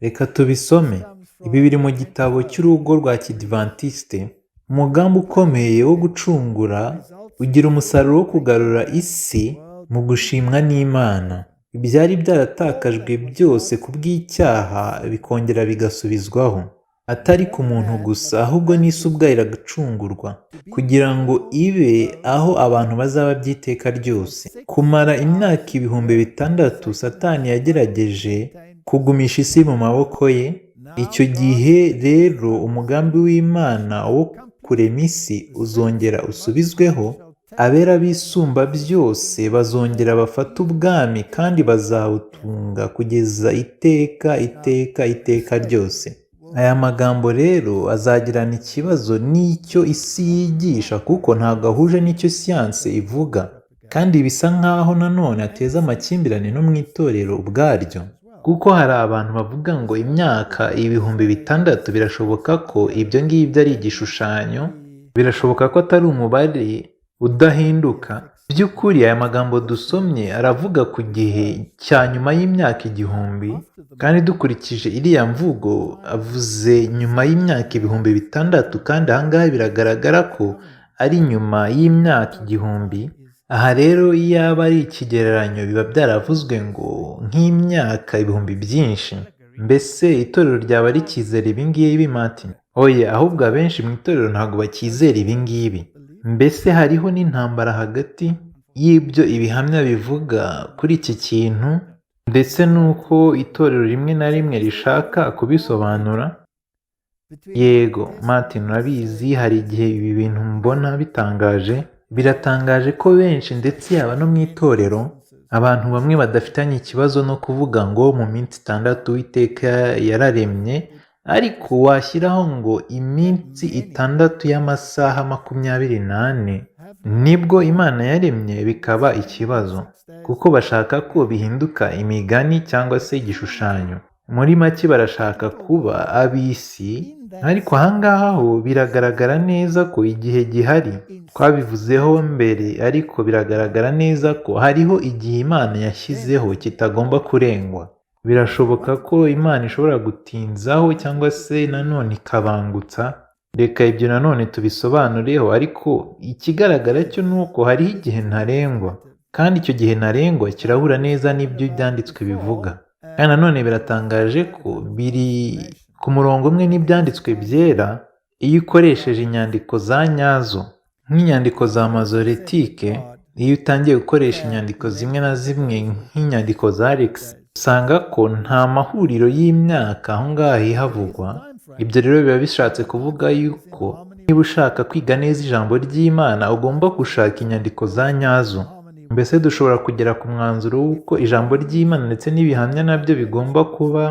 Reka tubisome. Ibi biri mu gitabo cy'urugo rwa Kidivantiste. Umugambi ukomeye wo gucungura ugira umusaruro wo kugarura isi mu gushimwa n'Imana, ibyari byaratakajwe byose ku bw'icyaha bikongera bigasubizwaho, atari ku muntu gusa, ahubwo n'isi ubwayo iragacungurwa kugira ngo ibe aho abantu bazaba by'iteka ryose. Kumara imyaka 6000 Satani yagerageje kugumisha isi mu maboko ye. Icyo gihe rero umugambi w'Imana wo kurema isi uzongera usubizweho, abera b'Isumba byose bazongera bafate ubwami kandi bazabutunga kugeza iteka iteka iteka ryose. Aya magambo rero azagirana ikibazo n'icyo isi yigisha kuko ntabwo ahuje n'icyo siyanse ivuga, kandi bisa nk'aho nanone ateza amakimbirane no mu itorero ubwaryo, kuko hari abantu bavuga ngo imyaka 6000 birashoboka ko ibyo ngibyo ari igishushanyo, birashoboka ko atari umubare udahinduka. By'ukuri aya magambo dusomye aravuga ku gihe cya nyuma y'imyaka 1000, kandi dukurikije iriya mvugo avuze nyuma y'imyaka 6000, kandi ahangaha biragaragara ko ari nyuma y'imyaka 1000. Aha rero iyo aba ari ikigereranyo biba byaravuzwe ngo nk'imyaka ibihumbi byinshi. Mbese itorero ryaba rikizera ibi ngibi, Martin? Oya, ahubwo abenshi mu itorero ntabwo bakizera ibi ngibi. Mbese hariho n'intambara hagati y'ibyo ibihamya bivuga kuri iki kintu ndetse n'uko itorero rimwe na rimwe rishaka kubisobanura. Yego, Martin, urabizi, hari igihe ibi bintu mbona bitangaje. Biratangaje ko benshi ndetse yaba no mu itorero, abantu bamwe badafitanye ikibazo no kuvuga ngo mu minsi 6 Uwiteka yararemye, ariko washyiraho ngo iminsi 6 y'amasaha 24 nibwo Imana yaremye bikaba ikibazo, kuko bashaka ko bihinduka imigani cyangwa se igishushanyo. Muri make barashaka kuba ab'isi, ariko ahangaha ho biragaragara neza ko igihe gihari. Twabivuzeho mbere, ariko biragaragara neza ko hariho igihe Imana yashyizeho kitagomba kurengwa. Birashoboka ko Imana ishobora gutinzaho cyangwa se nanone ikabangutsa. Reka ibyo nanone tubisobanureho, ariko ikigaragara cyo ni uko hariho igihe ntarengwa, kandi icyo gihe ntarengwa kirahura neza n'ibyo ibyanditswe bivuga. Kandi nanone biratangaje ko biri ku murongo umwe n'ibyanditswe byera iyo ukoresheje inyandiko za nyazo, nk'inyandiko za Masoretike. Iyo utangiye gukoresha inyandiko zimwe na zimwe nk'inyandiko za Alex, usanga ko nta mahuriro y'imyaka aho ngaho ihavugwa. Ibyo rero biba bishatse kuvuga yuko niba ushaka kwiga neza ijambo ry'Imana ugomba gushaka inyandiko za nyazo. Mbese dushobora kugera ku mwanzuro w'uko ijambo ry'Imana ndetse n'ibihamya nabyo bigomba kuba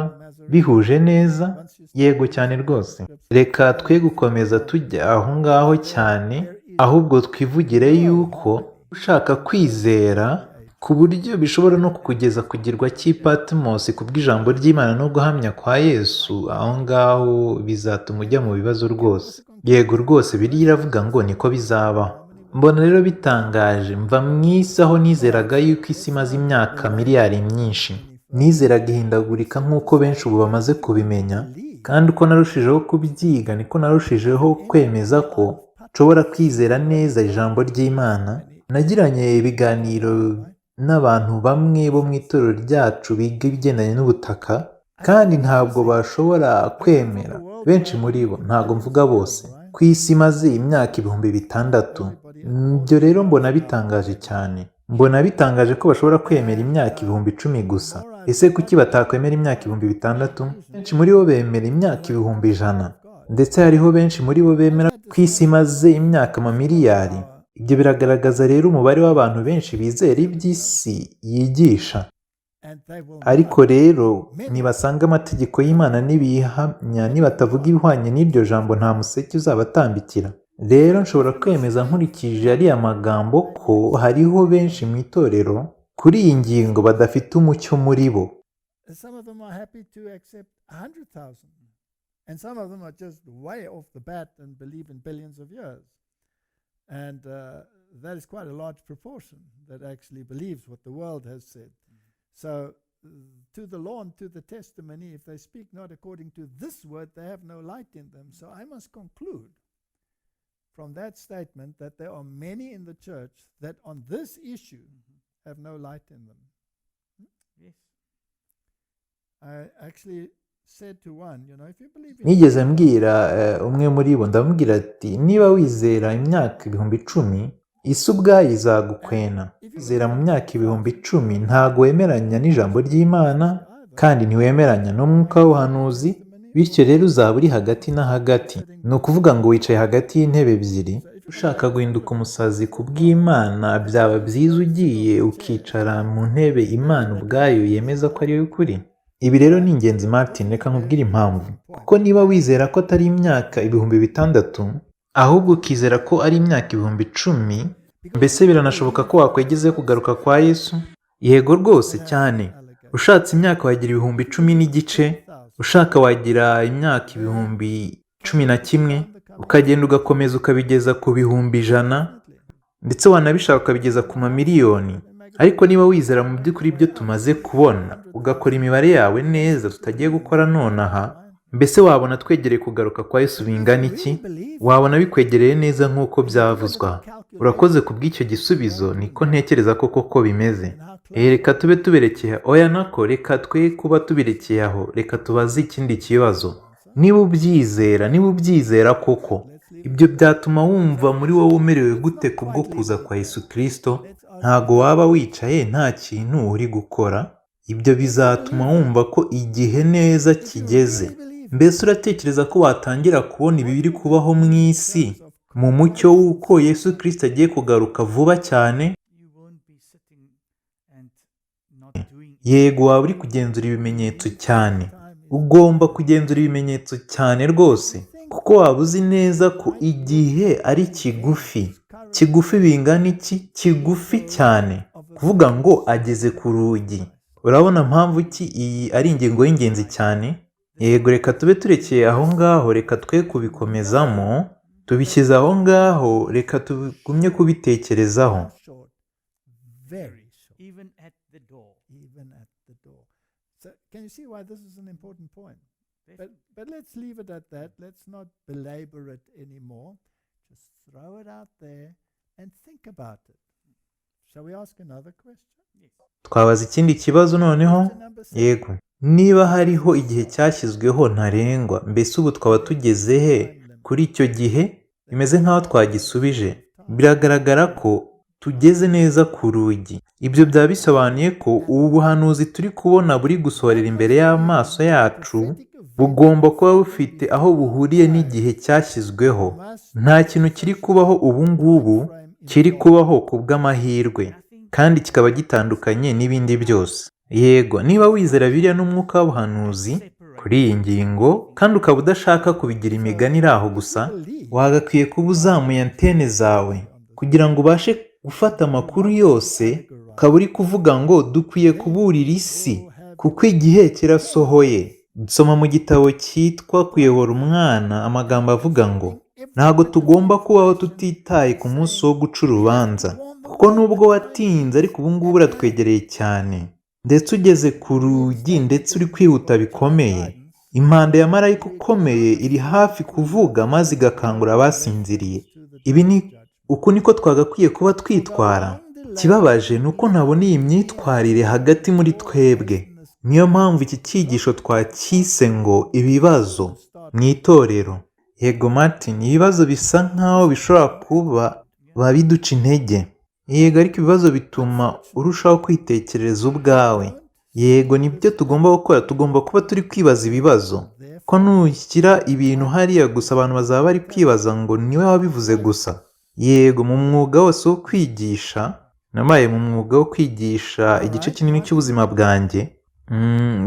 bihuje neza? Yego cyane rwose. Reka twe gukomeza tujya aho ngaho cyane, ahubwo twivugire yuko ushaka kwizera ku buryo bishobora no kukugeza ku kirwa cy'i Patmos kubw'ijambo ry'Imana no guhamya kwa Yesu, aho ngaho bizatuma ujya mu bibazo rwose. Yego rwose, Bibiliya iravuga ngo niko bizabaho. Mbona rero bitangaje, mva mu isi aho nizeraga yuko isi imaze imyaka miliyari myinshi. Nizeraga ihindagurika nk'uko benshi ubu bamaze kubimenya, kandi uko narushijeho kubyiga niko narushijeho kwemeza ko nshobora kwizera neza ijambo ry'Imana. Nagiranye ibiganiro n'abantu bamwe bo mu itorero ryacu biga ibigendanye n'ubutaka, kandi ntabwo bashobora kwemera, benshi muri bo, ntabwo mvuga bose, ku isi imaze imyaka 6000. Ibyo rero mbona bitangaje cyane. Mbona bitangaje ko bashobora kwemera imyaka 10,000 gusa. Ese kuki batakwemera imyaka 6000? Benshi muri bo bemera imyaka 100,000, ndetse hariho benshi muri bo bemera ko isi imaze imyaka amamiliyari. Ibyo biragaragaza rero umubare w'abantu benshi bizera iby'isi yigisha. Ariko rero nibasanga amategeko y'Imana n'ibihamya, nibatavuga ibihwanye n'iryo jambo, nta museke uzabatambikira. Rero nshobora kwemeza nkurikije ariya magambo ko hariho benshi mu itorero kuri iyi ngingo badafite umucyo muri bo. Some of them are happy to accept 100,000, and some of them are just way off the bat and believe in billions of years. And that is quite a large proportion that actually believes what the world has said. So, to the law and to the testimony, if they speak not according to this word, they have no light in them. So, I must conclude from that statement that there are many in the church that on this issue have no light in them. Yes. I actually said to one, you know, if you believe in Nigeze mbwira umwe muri bo, ndamubwira ati niba wizera imyaka 10,000, isi ubwayo izagukwena. Wizera mu myaka 10,000 ntago wemeranya n'ijambo ry'Imana, kandi ntiwemeranya n'umwuka w'ubuhanuzi. Bityo rero uzaba uri hagati na hagati, ni ukuvuga ngo wicaye hagati y'intebe ebyiri. Ushaka guhinduka umusazi ku bw'Imana, byaba byiza ugiye ukicara mu ntebe Imana ubwayo yemeza ko ariyo y'ukuri. Ibi rero ni ingenzi Martin, reka nkubwire impamvu. Kuko niba wizera ko atari imyaka 6000, ahubwo ukizera ko ari imyaka 10,000, mbese biranashoboka ko wakwegezayo kugaruka kwa Yesu? Yego rwose cyane. Ushatse imyaka wagira 10,500, ushaka wagira imyaka 11,000, ukagenda ugakomeza ukabigeza ku 100,000, ndetse wanabishaka ukabigeza ku mamiliyoni. Ariko niba wizera mu by'ukuri ibyo tumaze kubona, ugakora imibare yawe neza tutagiye gukora nonaha, mbese wabona twegereye kugaruka kwa Yesu bingana iki? Wabona bikwegereye neza nk'uko byavuzwe aha. Urakoze ku bw'icyo gisubizo, niko ntekereza ko koko bimeze. Reka tube tuberekeye, oya nako reka twe kuba tubirekeye aho, reka tubaze ikindi kibazo. Niba ubyizera, niba ubyizera koko, ibyo byatuma wumva muri wowe umerewe gute kubwo kuza kwa Yesu Kristo? Ntago waba wicaye nta kintu uri gukora. Ibyo bizatuma wumva ko igihe neza kigeze. Mbese uratekereza ko watangira kubona ibiri kubaho mu isi mu mucyo w'uko Yesu Kristo agiye kugaruka vuba cyane? You won't be sitting and not doing Yego, waba uri kugenzura ibimenyetso cyane. Ugomba kugenzura ibimenyetso cyane rwose, kuko waba uzi neza ko igihe ari kigufi. Kigufi bingana iki? Kigufi cyane. Kuvuga ngo ageze ku rugi. Urabona mpamvu ki iyi ari ingingo y'ingenzi cyane? Yego, reka tube turekeye aho ngaho, reka twe kubikomezamo, tubishyize aho ngaho, reka tugumye kubitekerezaho. Short, very short, even at the door. Even at the door. So can you see why this is an important point? But let's leave it at that. Let's not belabor it anymore. Just throw it out there and think about it. Shall we ask another question? Yes. Twabaza ikindi kibazo noneho? Question number 7. Yego. Niba hariho igihe cyashyizweho ntarengwa, mbese ubu twaba tugeze he kuri icyo gihe? Bimeze nk'aho twagisubije. Biragaragara ko tugeze neza ku rugi. Ibyo byaba bisobanuye ko ubu buhanuzi turi kubona buri gusohorera imbere y'amaso yacu, bugomba kuba bufite aho buhuriye n'igihe cyashyizweho. Nta kintu kiri kubaho ubu ngubu kiri kubaho ku bw'amahirwe, kandi kikaba gitandukanye n'ibindi byose. Yego, niba wizera biriya n'umwuka w'ubuhanuzi kuri iyi ngingo, kandi ukaba udashaka kubigira imigani iri aho gusa, wagakwiye kuba uzamuye antene zawe kugira ngo ubashe gufata amakuru yose, ukaba uri kuvuga ngo dukwiye kuburira isi kuko igihe kirasohoye. Nsoma mu gitabo cyitwa Kuyobora Umwana amagambo avuga ngo ntabwo tugomba kubaho tutitaye ku munsi wo guca urubanza, kuko nubwo watinze ariko ubu ngubu uratwegereye cyane, ndetse ugeze ku rugi, ndetse uri kwihuta bikomeye. Impanda ya marayika ukomeye iri hafi kuvuga maze igakangura abasinziriye. Ibi ni uku niko twagakwiye kuba twitwara. Ikibabaje ni uko ntabona iyi myitwarire hagati muri twebwe. Niyo mpamvu iki cyigisho twacyise ngo ibibazo mu itorero. Yego Martin, ibibazo bisa nkaho bishobora kuba biduca intege. Yego, ariko ibibazo bituma urushaho kwitekerereza ubwawe. Yego, nibyo tugomba gukora, tugomba kuba turi kwibaza ibibazo. Ko nushyira ibintu hariya gusa abantu bazaba bari kwibaza ngo niwe wabivuze gusa. Yego, mu mwuga wose wo kwigisha, nabaye mu mwuga wo kwigisha igice kinini cy'ubuzima bwanjye,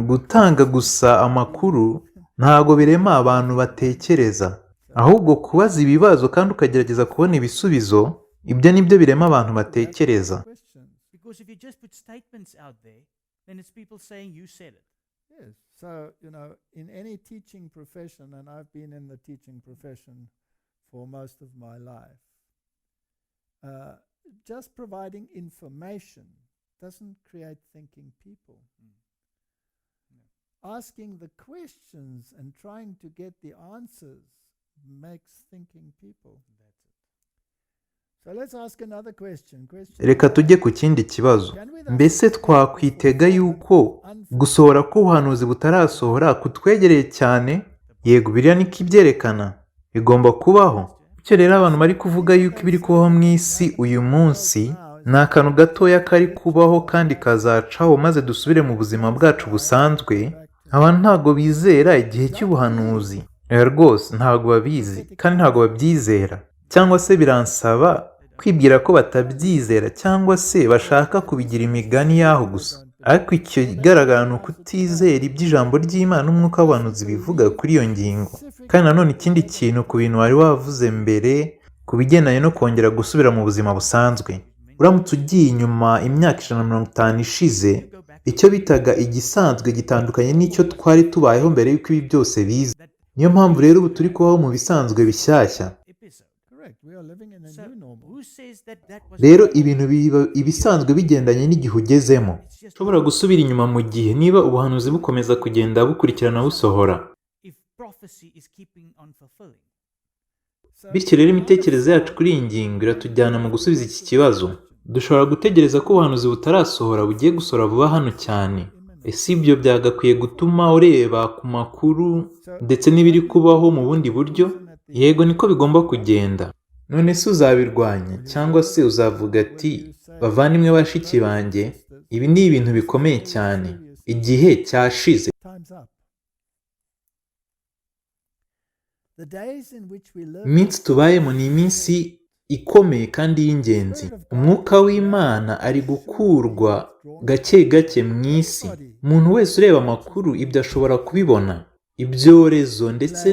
gutanga gusa amakuru ntabwo birema abantu batekereza, ahubwo kubaza ibibazo kandi ukagerageza kubona ibisubizo, ibyo ni byo birema abantu batekereza. Questions. Because if you just put statements out there, then it's people saying you said it. Yes. So, in any teaching profession, and I've been in the teaching profession for most of my life, just providing information doesn't create thinking people. Asking the questions and trying to get the answers makes thinking people. That's it. So let's ask another question. Question Reka tujye ku kindi kibazo. Can we thus Mbese twakwitega yuko gusohora k'ubuhanuzi butarasohora kutwegereye cyane? Yego, biriya niko ibyerekana, bigomba kubaho. Bityo rero abantu bari kuvuga yuko ibiri kubaho mu isi uyu munsi ni akantu gatoya kari kubaho kandi kazacaho maze dusubire mu buzima bwacu busanzwe. Abantu ntabwo bizera igihe cy'ubuhanuzi. Oya rwose ntabwo babizi kandi ntabwo babyizera, cyangwa se biransaba kwibwira ko batabyizera cyangwa se bashaka kubigira imigani y'aho gusa. Ariko ikigaragara ni ukutizera iby'ijambo ry'Imana n'umwuka w'ubuhanuzi bivuga kuri iyo ngingo. Kandi nanone ikindi kintu ku bintu wari wavuze mbere ku bigendanye no kongera gusubira mu buzima busanzwe, uramutse ugiye inyuma imyaka 150 ishize, icyo bitaga igisanzwe gitandukanye n'icyo twari tubayeho mbere y'uko ibi byose biza. Niyo mpamvu rero ubu turi kubaho mu bisanzwe bishyashya. Episode. Correct. We are living in a So new normal. who says that that was Rero ibintu biba ibisanzwe bigendanye n'igihe ugezemo. It's just Ushobora gusubira inyuma mu gihe niba ubuhanuzi bukomeza kugenda bukurikirana busohora. If prophecy is keeping on fulfilling. So Bityo rero imitekerereze yacu kuri iyi ngingo iratujyana mu gusubiza iki kibazo. Dushobora gutegereza ko ubuhanuzi butarasohora bugiye gusohora vuba hano cyane. Ese ibyo byagakwiye gutuma ureba ku makuru ndetse n'ibiri kubaho mu bundi buryo? Yego, niko bigomba kugenda. None se uzabirwanya cyangwa se uzavuga ati: "Bavandimwe, bashiki banjye, ibi ni ibintu bikomeye cyane, igihe cyashize"? Time's up. The days in which we live Iminsi tubayemo ni iminsi ikomeye kandi y'ingenzi. Umwuka w'Imana ari gukurwa gake gake mu isi. Umuntu wese ureba amakuru ibyo ashobora kubibona. Ibyorezo ndetse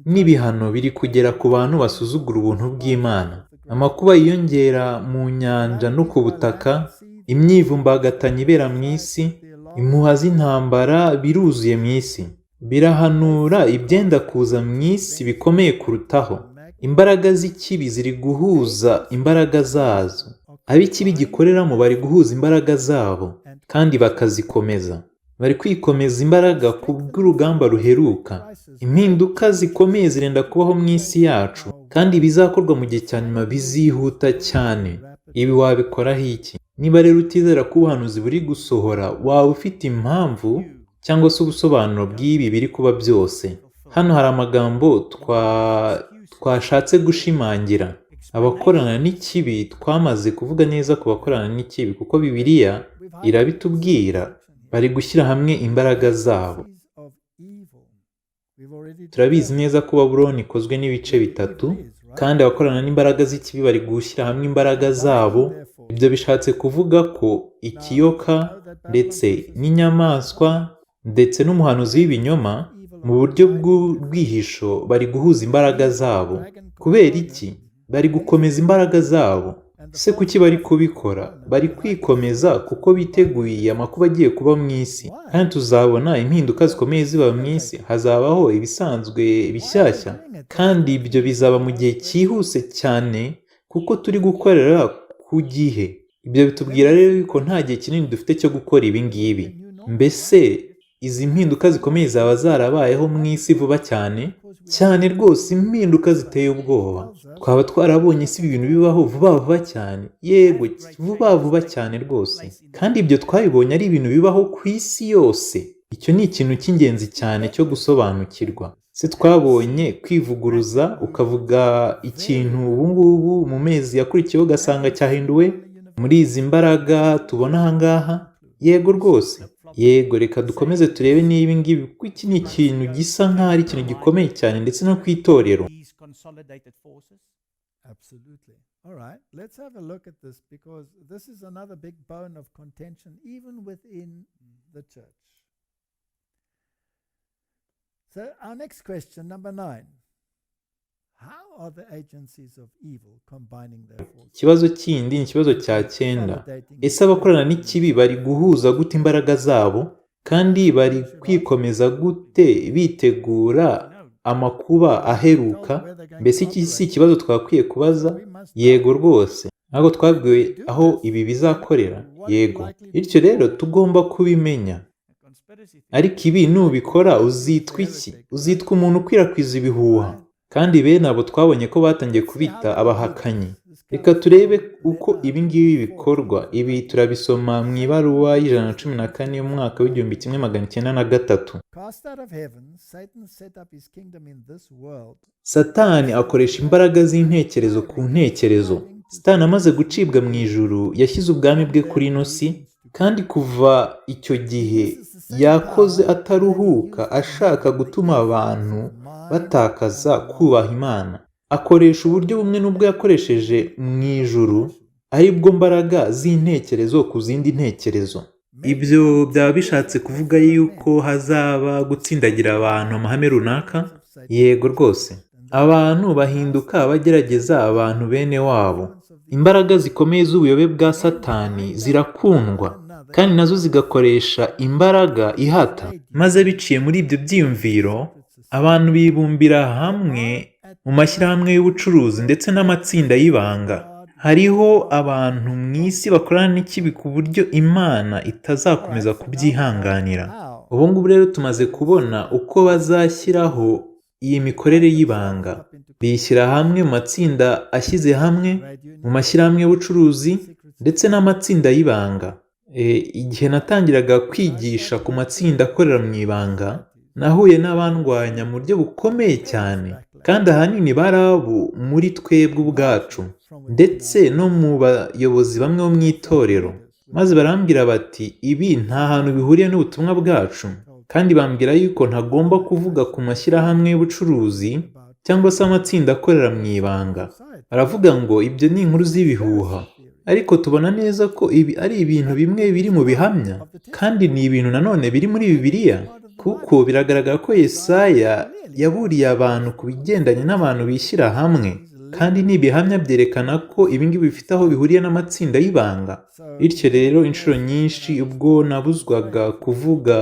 n'ibihano biri kugera ku bantu basuzugura ubuntu bw'Imana, amakuba yiyongera mu nyanja no ku butaka, imyivumbagatanyo ibera mu isi, impuha z'intambara biruzuye mu isi, birahanura ibyenda kuza mu isi bikomeye kurutaho. Imbaraga z'ikibi ziri guhuza imbaraga zazo. Ab'ikibi gikoreramo bari guhuza imbaraga zabo kandi bakazikomeza. Bari kwikomeza imbaraga ku bw'urugamba ruheruka. Impinduka zikomeye zirenda kubaho mu isi yacu, kandi ibizakorwa mu gihe cya nyuma bizihuta cyane. Ibi wabikoraho iki? Niba rero utizera ko ubuhanuzi buri gusohora, waba ufite impamvu cyangwa se ubusobanuro bw'ibi biri kuba byose. Hano hari amagambo twashatse gushimangira. Abakorana n'ikibi, twamaze kuvuga neza ku bakorana n'ikibi kuko Bibiliya irabitubwira, bari gushyira hamwe imbaraga zabo. Of evil. We've already Turabizi neza ko Babuloni ikozwe n'ibice bitatu, kandi abakorana n'imbaraga z'ikibi bari gushyira hamwe imbaraga zabo. Ibyo bishatse kuvuga ko ikiyoka ndetse n'inyamaswa ndetse n'umuhanuzi w'ibinyoma mu buryo bw'urwihisho bari guhuza imbaraga zabo. Kubera iki? Bari gukomeza imbaraga zabo. Ese kuki bari kubikora? Bari kwikomeza kuko biteguye amakuba agiye kuba mu isi, kandi tuzabona impinduka zikomeye ziba mu isi. Hazabaho ibisanzwe bishyashya, kandi ibyo bizaba mu gihe cyihuse cyane kuko turi gukorera ku gihe. Ibyo bitubwira rero yuko nta gihe kinini dufite cyo gukora ibi ngibi. Mbese izi mpinduka zikomeye zaba zarabayeho mu isi vuba cyane cyane rwose, impinduka ziteye ubwoba? Twaba twarabonye si ibi bintu bibaho vuba vuba cyane? Yego, vuba vuba cyane rwose, kandi ibyo twabibonye ari ibintu bibaho ku isi yose. Icyo ni ikintu cy'ingenzi cyane cyo gusobanukirwa. Se twabonye kwivuguruza, ukavuga ikintu ubu ngubu, mu mezi yakurikiyeho ugasanga cyahinduwe muri izi mbaraga tubona aha ngaha? Yego rwose, yego. Reka dukomeze turebe niba ibi ngibi, kuko iki ni ikintu gisa nk'aho ari ikintu gikomeye cyane ndetse no ku itorero. These consolidated forces. Absolutely. All right, let's have a look at this because this is another big bone of contention even within the church. So, our next question, number 9. How are the agencies of evil combining their forces? Ikibazo kindi ni ikibazo cya 9. Ese abakorana n'ikibi bari guhuza gute imbaraga zabo, kandi bari kwikomeza gute bitegura amakuba aheruka? Mbese iki si ikibazo twakwiye kubaza? Yego rwose. Ntabwo twabwiwe aho ibi bizakorera? Yego. Bityo rero tugomba kubimenya. A conspiracy theory. Ariko ibi nubikora uzitwa iki? Uzitwa umuntu ukwirakwiza ibihuha, kandi bene abo twabonye ko batangiye kubita abahakanyi. Reka turebe uko ibi ngibi bikorwa. Ibi turabisoma mu ibaruwa y'114 y'umwaka w'1903. Cast out of heaven, Satan set up his kingdom in this world. Satani akoresha imbaraga z'intekerezo ku ntekerezo. Satani amaze gucibwa mu ijuru, yashyize ubwami bwe kuri ino si. Kandi kuva icyo gihe yakoze ataruhuka ashaka gutuma abantu batakaza kubaha Imana. Akoresha uburyo bumwe n'ubwo yakoresheje mu ijuru, ari bwo mbaraga z'intekerezo ku zindi ntekerezo. Ibyo byaba bishatse kuvuga yuko hazaba gutsindagira abantu amahame runaka? Yego rwose. Abantu bahinduka bagerageza abantu bene wabo. Imbaraga zikomeye z'ubuyobe bwa Satani zirakundwa, kandi nazo zigakoresha imbaraga ihata. Maze biciye muri ibyo byiyumviro, abantu bibumbira hamwe mu mashyirahamwe y'ubucuruzi ndetse n'amatsinda y'ibanga. Hariho abantu mu isi bakorana n'ikibi ku buryo Imana itazakomeza kubyihanganira. Ubu ngubu rero tumaze kubona uko bazashyiraho iyi mikorere y'ibanga. Bishyira hamwe mu matsinda ashyize hamwe, mu mashyirahamwe y'ubucuruzi ndetse n'amatsinda y'ibanga. Igihe natangiraga kwigisha ku matsinda akorera mu ibanga, nahuye n'abandwanya mu buryo bukomeye cyane, kandi ahanini bari abo muri twebwe ubwacu, ndetse no mu bayobozi bamwe bo mu itorero. Maze barambwira bati ibi nta hantu bihuriye n'ubutumwa bwacu, kandi bambwira yuko ntagomba kuvuga ku mashyirahamwe y'ubucuruzi cyangwa se amatsinda akorera mu ibanga. Baravuga ngo ibyo ni inkuru z'ibihuha. Ariko tubona neza ko ibi ari ibintu bimwe biri mu bihamya, kandi ni ibintu nanone biri muri Bibiliya, kuko biragaragara ko Yesaya yaburiye abantu ku bigendanye n'abantu bishyira hamwe, kandi ni ibihamya byerekana ko ibingibi bifite aho bihuriye n'amatsinda y'ibanga. Bityo rero inshuro nyinshi ubwo nabuzwaga kuvuga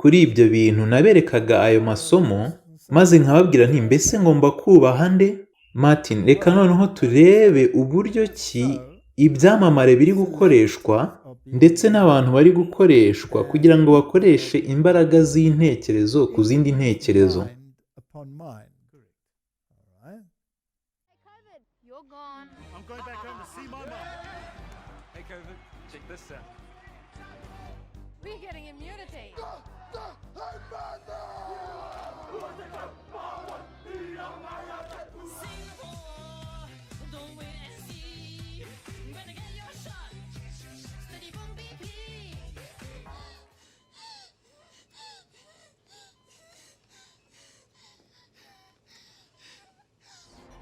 kuri ibyo bintu, naberekaga ayo masomo, maze nkababwira nti mbese ngomba kubaha nde? Martin, reka noneho turebe uburyo ki ibyamamare biri gukoreshwa ndetse n'abantu bari gukoreshwa kugira ngo bakoreshe imbaraga z'intekerezo ku zindi ntekerezo. Upon mind. All right. COVID, you're gone. I'm going back home to see my mum. Hey, COVID, check this out. We're getting immunity. Singapore, don't wait and see. Gonna get your shot. Steady boom BP.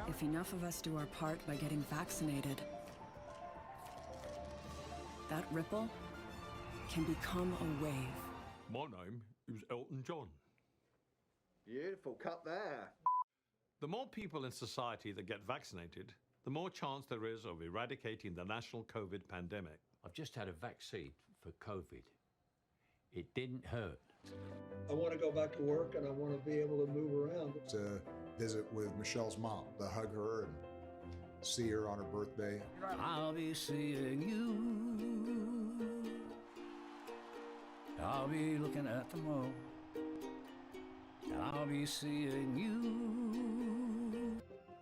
If enough of us do our part by getting vaccinated, that ripple can become a wave. My name is Elton John. Beautiful cut there. The more people in society that get vaccinated, the more chance there is of eradicating the national COVID pandemic. I've just had a vaccine for COVID. It didn't hurt. I want to go back to work and I want to be able to move around. To visit with Michelle's mom, to hug her and see her on her birthday. I'll be seeing you. I'll be looking at the moon. I'll be seeing you.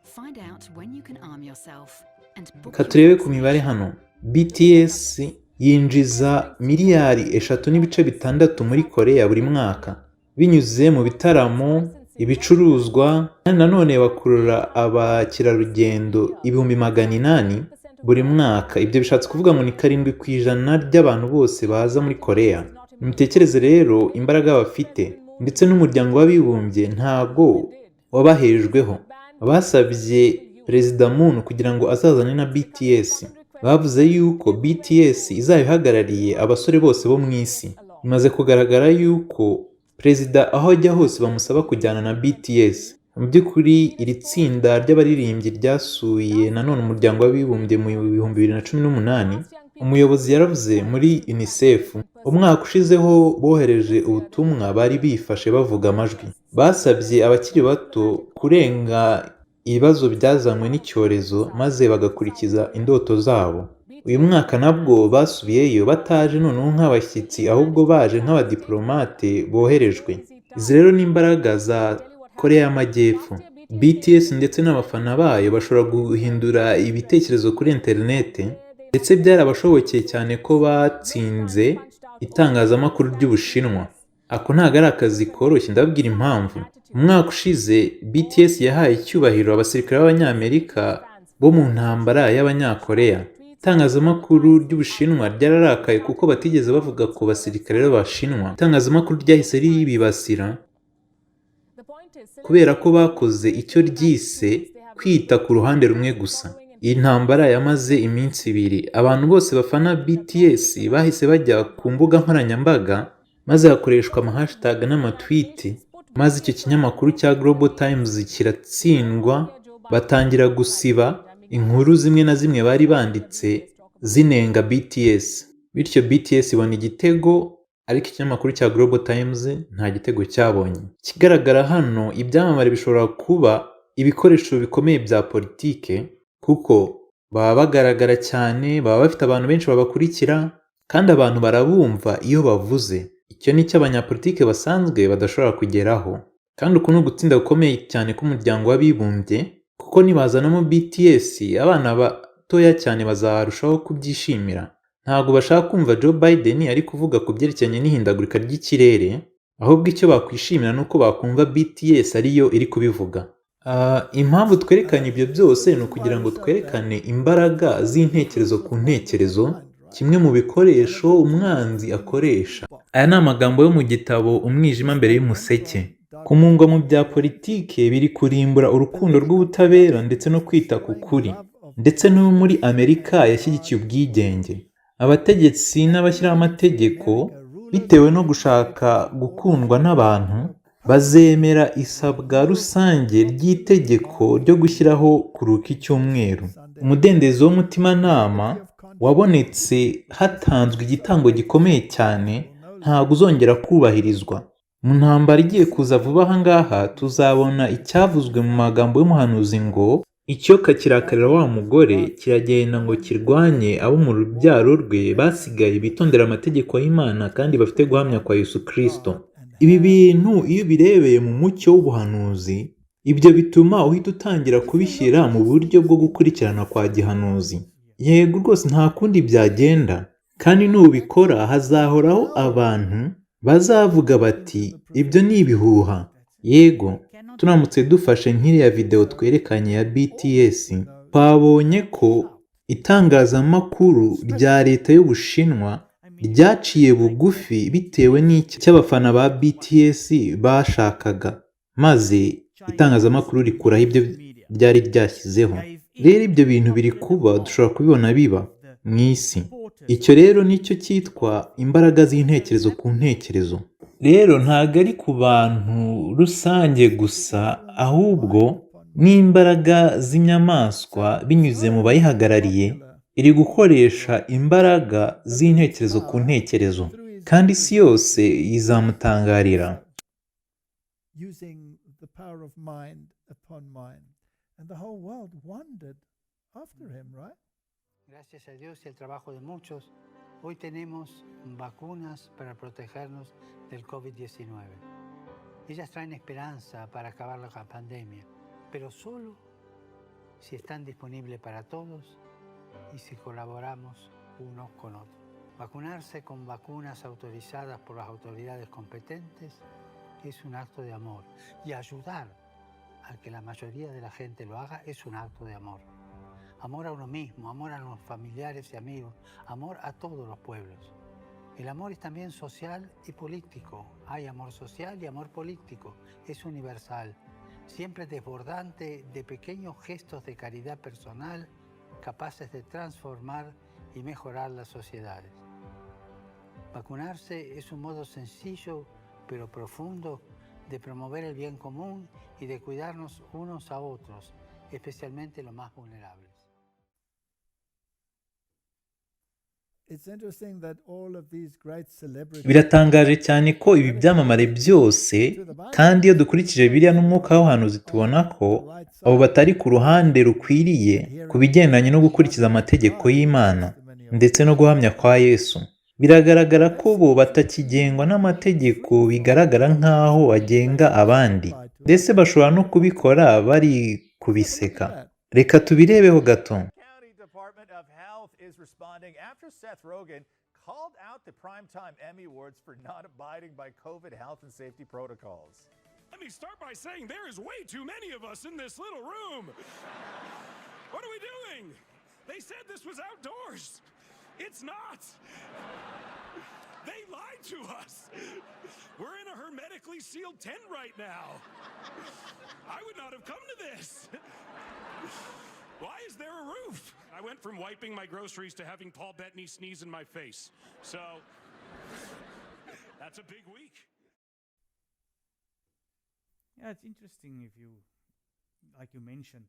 Find out when you can arm yourself and book Reka turebe ku mibare hano. BTS yinjiza miliyari 3.6 muri Korea buri mwaka, binyuze mu bitaramo, ibicuruzwa, kandi nanone bakurura abakerarugendo 800,000 buri mwaka. Ibyo bishatse kuvuga ngo ni 7% ry'abantu bose baza muri Korea. Nimutekereze rero imbaraga bafite, ndetse n'umuryango w'abibumbye ntabwo wabahejweho. Basabye Perezida Moon kugira ngo azazane na BTS. Bavuze yuko BTS izaba ihagarariye abasore bose bo mu isi. Bimaze kugaragara yuko Perezida aho ajya hose bamusaba kujyana na BTS. Mu by'ukuri iri tsinda ry'abaririmbyi ryasuye nanone umuryango w'abibumbye mu 2018. Umuyobozi yaravuze muri UNICEF, umwaka ushizeho bohereje ubutumwa bari bifashe bavuga amajwi. Basabye abakiri bato kurenga ibibazo byazanywe n'icyorezo maze bagakurikiza indoto zabo. Uyu mwaka nabwo basubiyeyo bataje noneho nk'abashyitsi, ahubwo baje nk'abadiplomate boherejwe. Izi rero ni imbaraga za Korea y'Amajyepfo. BTS ndetse n'abafana bayo bashobora guhindura ibitekerezo kuri interinete, ndetse byarabashobokeye cyane ko batsinze itangazamakuru ry'Ubushinwa. Ako ntabwo ari akazi koroshye, ndababwira impamvu. Umwaka ushize BTS yahaye icyubahiro abasirikare b'Abanyamerika bo mu ntambara y'Abanyakoreya. Itangazamakuru ry'Ubushinwa ryararakaye kuko batigeze bavuga ku basirikare b'Abashinwa. Itangazamakuru ryahise ribibasira kubera ko bakoze icyo ryise kwita ku ruhande rumwe gusa. Iyi ntambara yamaze iminsi 2. Abantu bose bafana BTS bahise bajya ku mbuga nkoranyambaga, maze hakoreshwa amahashtag n'amatwiti, maze icyo kinyamakuru cya Global Times kiratsindwa, batangira gusiba inkuru zimwe na zimwe bari banditse zinenga BTS. Bityo BTS ibona igitego, ariko ikinyamakuru cya Global Times nta gitego cyabonye. Ikigaragara hano, ibyamamare bishobora kuba ibikoresho bikomeye bya politike, kuko baba bagaragara cyane, baba bafite abantu benshi babakurikira, kandi abantu barabumva iyo bavuze. Icyo ni cyo abanyapolitike basanzwe badashobora kugeraho. Kandi uku ni ugutsinda gukomeye cyane k'umuryango w'abibumbye, kuko nibazanamo BTS, abana batoya cyane bazarushaho kubyishimira. Ntabwo bashaka kumva Joe Biden ari kuvuga ku byerekeranye n'ihindagurika ry'ikirere, ahubwo icyo bakwishimira ni uko bakumva BTS ariyo iri kubivuga. Impamvu twerekanye ibyo byose ni ukugira ngo twerekane imbaraga z'intekerezo ku ntekerezo, kimwe mu bikoresho umwanzi akoresha. Aya ni amagambo yo mu gitabo Umwijima mbere y'umuseke. Kumungwa mu bya politike biri kurimbura urukundo rw'ubutabera ndetse no kwita ku kuri. Ndetse no muri Amerika yashyigikiye ubwigenge. Abategetsi n'abashyiraho amategeko, bitewe no gushaka gukundwa n'abantu, bazemera isabwa rusange ry'itegeko ryo gushyiraho kuruhuka icyumweru. Umudendezo w'umutimanama wabonetse hatanzwe igitambo gikomeye cyane, ntabwo uzongera kubahirizwa. Mu ntambara igiye kuza vuba aha ngaha, tuzabona icyavuzwe mu magambo y'umuhanuzi ngo ikiyoka kirakarira wa mugore, kiragenda ngo kirwanye abo mu rubyaro rwe basigaye bitondera amategeko y'Imana kandi bafite guhamya kwa Yesu Kristo. Ibi bintu iyo ubirebeye mu mucyo w'ubuhanuzi, ibyo bituma uhita utangira kubishyira mu buryo bwo gukurikirana kwa gihanuzi. Yego rwose nta kundi byagenda, kandi nubikora hazahoraho abantu bazavuga bati ibyo ni ibihuha. Yego, turamutse dufashe nk'iriya video twerekanye ya BTS, twabonye ko itangazamakuru rya leta y'Ubushinwa ryaciye bugufi bitewe n'icyo abafana ba BTS bashakaga, maze itangazamakuru rikuraho ibyo ryari ryashyizeho. Rero ibyo bintu biri kuba, dushobora kubibona biba mu isi. Icyo rero nicyo cyitwa imbaraga z'intekerezo ku ntekerezo. Rero ntabwo ari ku bantu rusange gusa, ahubwo n'imbaraga z'inyamaswa binyuze mu bayihagarariye, iri gukoresha imbaraga z'intekerezo ku ntekerezo, kandi isi yose izamutangarira. Using the power of mind upon mind. And the whole world wondered after him, right? Gracias a Dios y al trabajo de muchos, hoy tenemos vacunas para protegernos del COVID-19. Ellas traen esperanza para acabar la pandemia, pero solo si están disponibles para todos y si colaboramos unos con otros. Vacunarse con vacunas autorizadas por las autoridades competentes es un acto de amor, y ayudar a que la mayoría de la gente lo haga es un acto de amor. Amor a uno mismo, amor a los familiares y amigos, amor a todos los pueblos. El amor es también social y político. Hay amor social y amor político. Es universal, siempre desbordante de pequeños gestos de caridad personal capaces de transformar y mejorar las sociedades. Vacunarse es un modo sencillo pero profundo de promover el bien común y de cuidarnos unos a otros, especialmente los más vulnerables. It's interesting that all of these great celebrities Biratangaje cyane ko ibi byamamare byose, kandi iyo dukurikije Bibiliya n'umwuka w'ubuhanuzi tubona ko abo batari ku ruhande rukwiriye ku bigendanye no gukurikiza amategeko y'Imana ndetse no guhamya kwa Yesu. Biragaragara ko bo batakigengwa n'amategeko bigaragara nk'aho agenga abandi, ndetse bashobora no kubikora bari kubiseka. Reka tubirebeho gato. Department of Health is responding after Seth Rogen called out the Primetime Emmy Awards for not abiding by COVID health and safety protocols. Let me start by saying there is way too many of us in this little room. What are we doing? They said this was outdoors. It's not. They lied to us. We're in a hermetically sealed tent right now. I would not have come to this. Why is there a roof? I went from wiping my groceries to having Paul Bettany sneeze in my face. So that's a big week. Yeah, it's interesting if you, like you mentioned,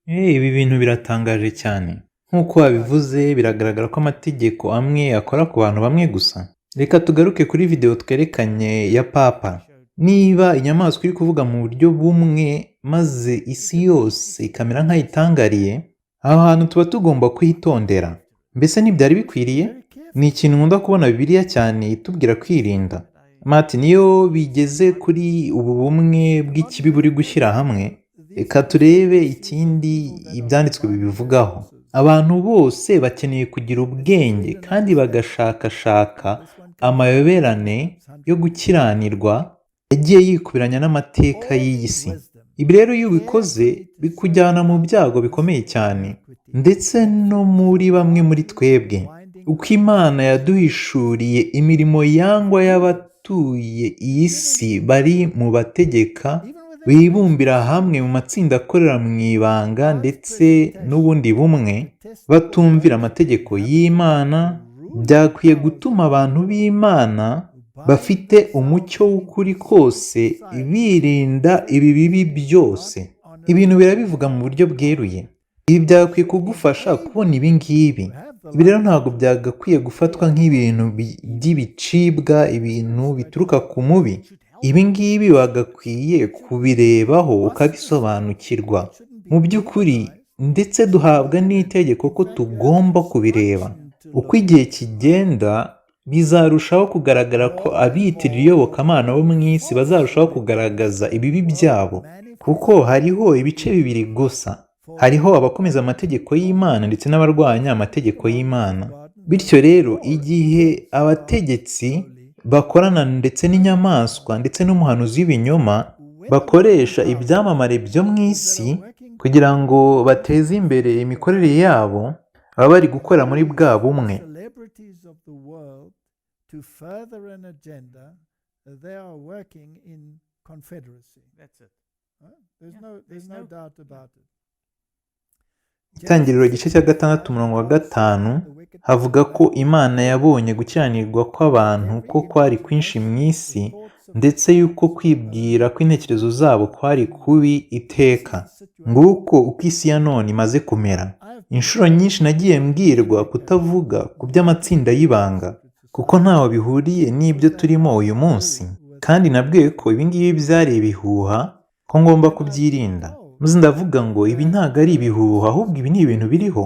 Ibi bintu biratangaje cyane. Nk'uko wabivuze, biragaragara ko amategeko amwe akora ku bantu bamwe gusa. Reka tugaruke kuri video twerekanye ya Papa. Niba inyamaswa iri kuvuga mu buryo bumwe maze isi yose ikamera nk'ayitangariye, aho hantu tuba tugomba kuhitondera. Mbese ntibyari bikwiriye? Ni ikintu nkunda kubona Bibiliya cyane itubwira kwirinda. Martin, iyo bigeze kuri ubu bumwe bw'ikibi buri gushyira hamwe, reka turebe ikindi ibyanditswe bibivugaho. Abantu bose bakeneye kugira ubwenge kandi bagashakashaka amayoberane yo gukiranirwa yagiye yikubiranya n'amateka y'iyi si. Ibi rero iyo ubikoze bikujyana mu byago bikomeye cyane, ndetse no muri bamwe muri twebwe. Uko Imana yaduhishuriye imirimo yangwa y'abatuye iyi si bari mu bategeka bibumbira hamwe mu matsinda akorera mu ibanga ndetse n'ubundi bumwe, batumvira amategeko y'Imana, byakwiye gutuma abantu b'Imana bafite umucyo w'ukuri kose birinda ibi bibi byose. Ibintu birabivuga mu buryo bweruye. Ibi byakwiye kugufasha kubona ibi ngibi. Ibi rero ntabwo byagakwiye gufatwa nk'ibintu by'ibicibwa, ibintu bituruka ku mubi. Ibi ngibi wagakwiye kubirebaho ukabisobanukirwa. Mu by'ukuri ndetse duhabwa n'itegeko ko tugomba kubireba. Uko igihe kigenda bizarushaho kugaragara ko abiyitirira iyobokamana bo mu isi bazarushaho kugaragaza ibibi byabo, kuko hariho ibice bibiri gusa. Hariho abakomeza amategeko y'Imana ndetse n'abarwanya amategeko y'Imana. Bityo rero igihe abategetsi bakorana ndetse n'inyamaswa ndetse n'umuhanuzi w'ibinyoma bakoresha ibyamamare byo mu isi kugira ngo bateze imbere imikorere yabo, baba bari gukora muri bwa bumwe. Celebrities of the world to further an agenda, they are working in confederacy. That's it. Huh? There's Yeah, no, there's there's no no- doubt about it. Itangiriro igice cya 6 umurongo wa 5 havuga ko Imana yabonye gukiranirwa kw'abantu ko kwari kwinshi mu isi, ndetse yuko kwibwira kw'intekerezo zabo kwari kubi iteka. Nguko uko isi ya none imaze kumera. Inshuro nyinshi nagiye mbwirwa kutavuga ku by'amatsinda y'ibanga, kuko ntaho bihuriye n'ibyo turimo uyu munsi. Kandi nabwiwe ko ibi ngibi byari ibihuha, ko ngomba kubyirinda. Maze ndavuga ngo ibi ntabwo ari ibihuha, ahubwo ibi ni ibintu biriho.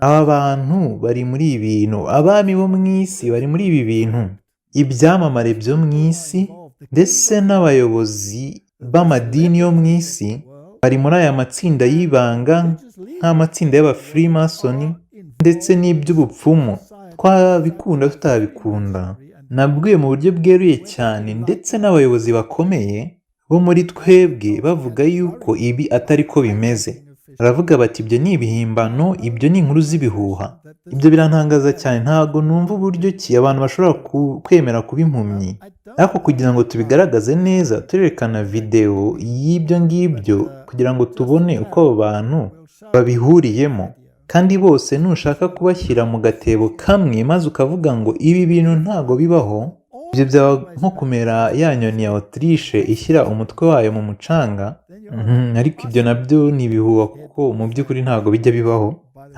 Aba bantu bari muri ibi bintu, abami bo mu isi bari muri ibi bintu, ibyamamare byo mu isi, ndetse n'abayobozi b'amadini yo mu isi bari muri aya matsinda y'ibanga nk'amatsinda y'abafurimasoni ndetse n'iby'ubupfumu. Twabikunda tutabikunda. Nabwiwe mu buryo bweruye cyane ndetse n'abayobozi bakomeye bo muri twebwe bavuga yuko ibi atari ko bimeze. Baravuga bati ibyo ni ibihimbano, ibyo ni inkuru z'ibihuha. Ibyo birantangaza cyane, ntabwo numva uburyo ki abantu bashobora kwemera kuba impumyi. Ariko kugira ngo tubigaragaze neza, turerekana videwo y'ibyo ngibyo kugira ngo tubone uko abo bantu babihuriyemo. Kandi bose nushaka kubashyira mu gatebo kamwe maze ukavuga ngo ibi bintu ntabwo bibaho, ibyo byaba nko kumera ya nyoni ya Autriche ishyira umutwe wayo mu mucanga, ariko ibyo nabyo ni ibihuha kuko mu by'ukuri ntabwo bijya bibaho.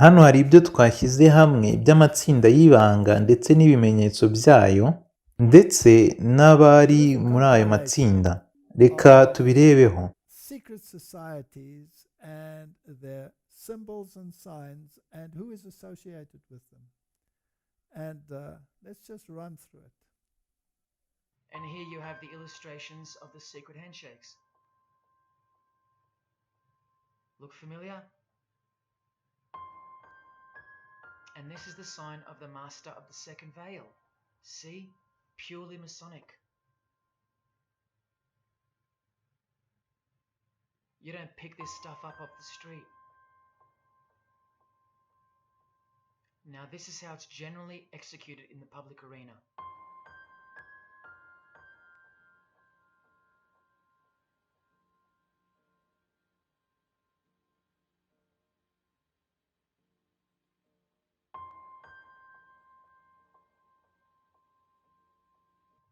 Hano hari ibyo twashyize hamwe by'amatsinda y'ibanga ndetse n'ibimenyetso byayo, ndetse n'abari muri ayo matsinda. Reka tubirebeho. Secret societies and their symbols and signs and who is associated with them. And let's just run through it. And here you have the illustrations of the secret handshakes. Look familiar? And this is the sign of the master of the second veil. See? Purely Masonic. You don't pick this stuff up off the street. Now, this is how it's generally executed in the public arena.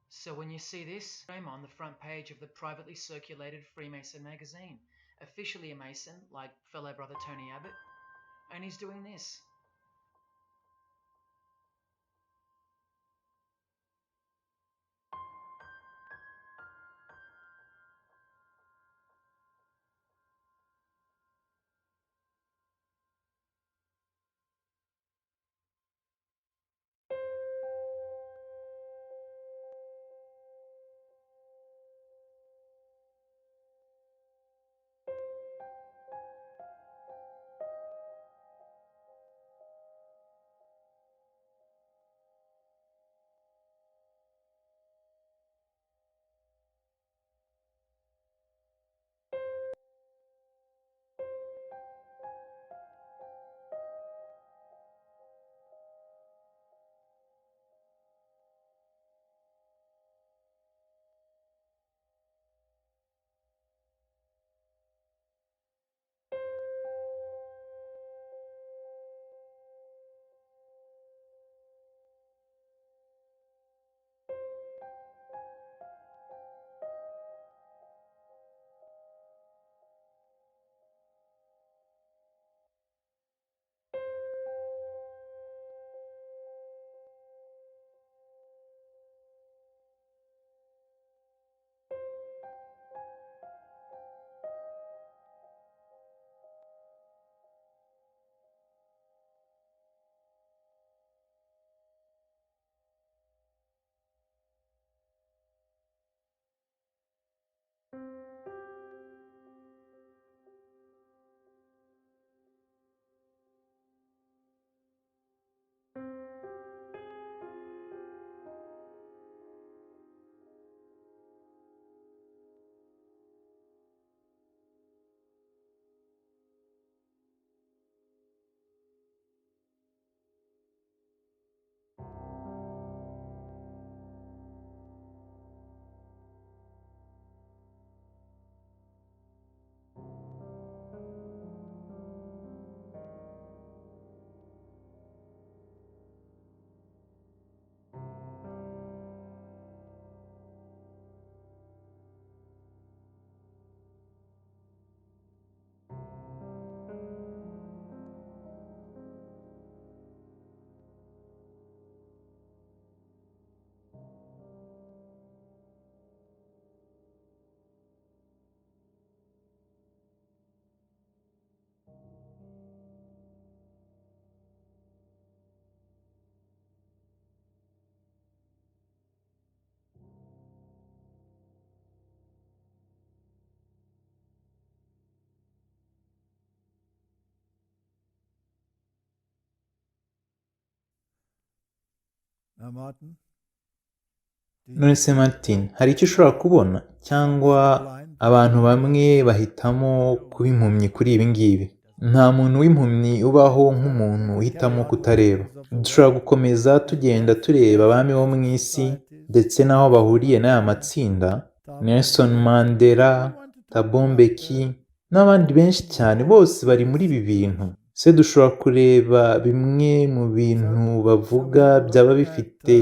So when you see this, I'm on the front page of the privately circulated Freemason magazine, officially a Mason, like fellow brother Tony Abbott, and he's doing this. Now, Martin, None se Martin, hari icyo ushobora kubona cyangwa abantu bamwe bahitamo kuba impumyi kuri ibi ngibi? Nta muntu w'impumyi ubaho nk'umuntu uhitamo kutareba. Dushobora gukomeza tugenda tureba abami bo mu isi ndetse n'aho bahuriye n'aya matsinda, Nelson Mandela, Thabo Mbeki n'abandi benshi cyane, bose bari muri ibi bintu. Se dushobora kureba bimwe mu bintu bavuga byaba bifite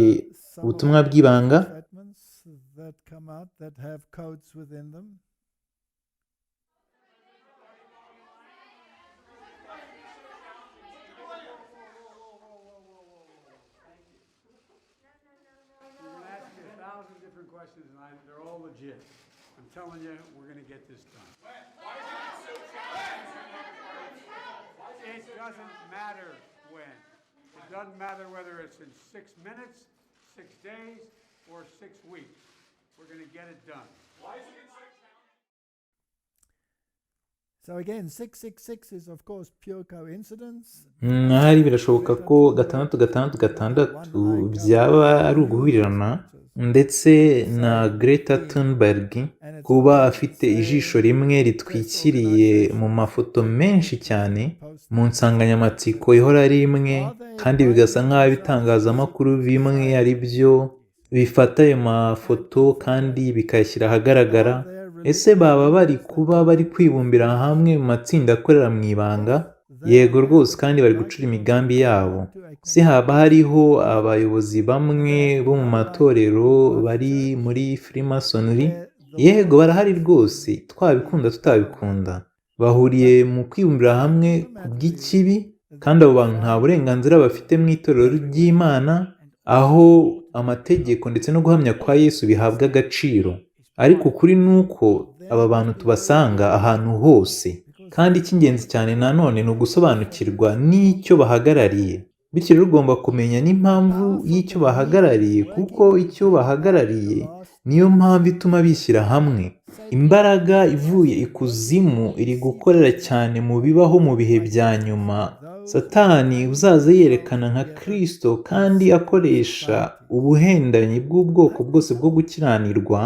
ubutumwa bw'ibanga? Fragments that come out that have codes within them. You can ask me 1,000 different questions, and they're all legit. I'm telling you, we're going to get this done. It doesn't matter when. It doesn't matter whether it's in 6 minutes, 6 days, or 6 weeks. We're going to get it done. So again, 666 is of course pure coincidence. Ahari birashoboka ko 666 byaba ari uguhurirana. Ndetse na Greta Thunberg kuba afite ijisho rimwe ritwikiriye mu mafoto menshi cyane mu nsanganyamatsiko ihora ari imwe, kandi bigasa nk'aho ibitangazamakuru bimwe ari byo bifata ayo mafoto kandi bikayashyira ahagaragara. Ese baba bari kuba bari kwibumbira hamwe mu matsinda akorera mu ibanga? Yego rwose, kandi bari gucura imigambi yabo. Se haba hariho abayobozi bamwe bo mu matorero bari muri Freemasonry? Yego, barahari rwose, twabikunda tutabikunda. Bahuriye mu kwibumbira hamwe ku bw'ikibi, kandi abo bantu nta burenganzira bafite mu itorero ry'Imana, aho amategeko ndetse no guhamya kwa Yesu bihabwa agaciro. Ariko ukuri ni uko aba bantu tubasanga ahantu hose. Kandi icy'ingenzi cyane nanone ni ugusobanukirwa n'icyo bahagarariye. Bityo rero ugomba kumenya n'impamvu y'icyo bahagarariye, kuko icyo bahagarariye niyo mpamvu ituma bishyira hamwe. Imbaraga ivuye ikuzimu iri gukorera cyane mu bibaho mu bihe bya nyuma. Satani uzaza yerekana nka Kristo kandi akoresha ubuhendanyi bw'ubwoko bwose bwo gukiranirwa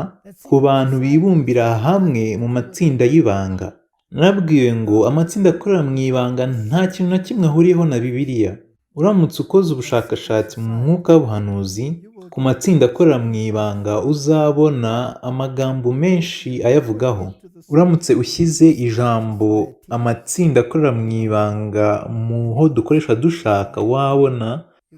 ku bantu bibumbira hamwe mu matsinda y'ibanga. Narabwiwe ngo amatsinda akorera mu ibanga nta kintu na kimwe ahuriyeho na Bibiliya. Uramutse ukoze ubushakashatsi mu mwuka w'ubuhanuzi ku matsinda akorera mu ibanga, uzabona amagambo menshi ayavugaho. Uramutse ushyize ijambo amatsinda akorera mu ibanga mu ho dukoresha dushaka, wabona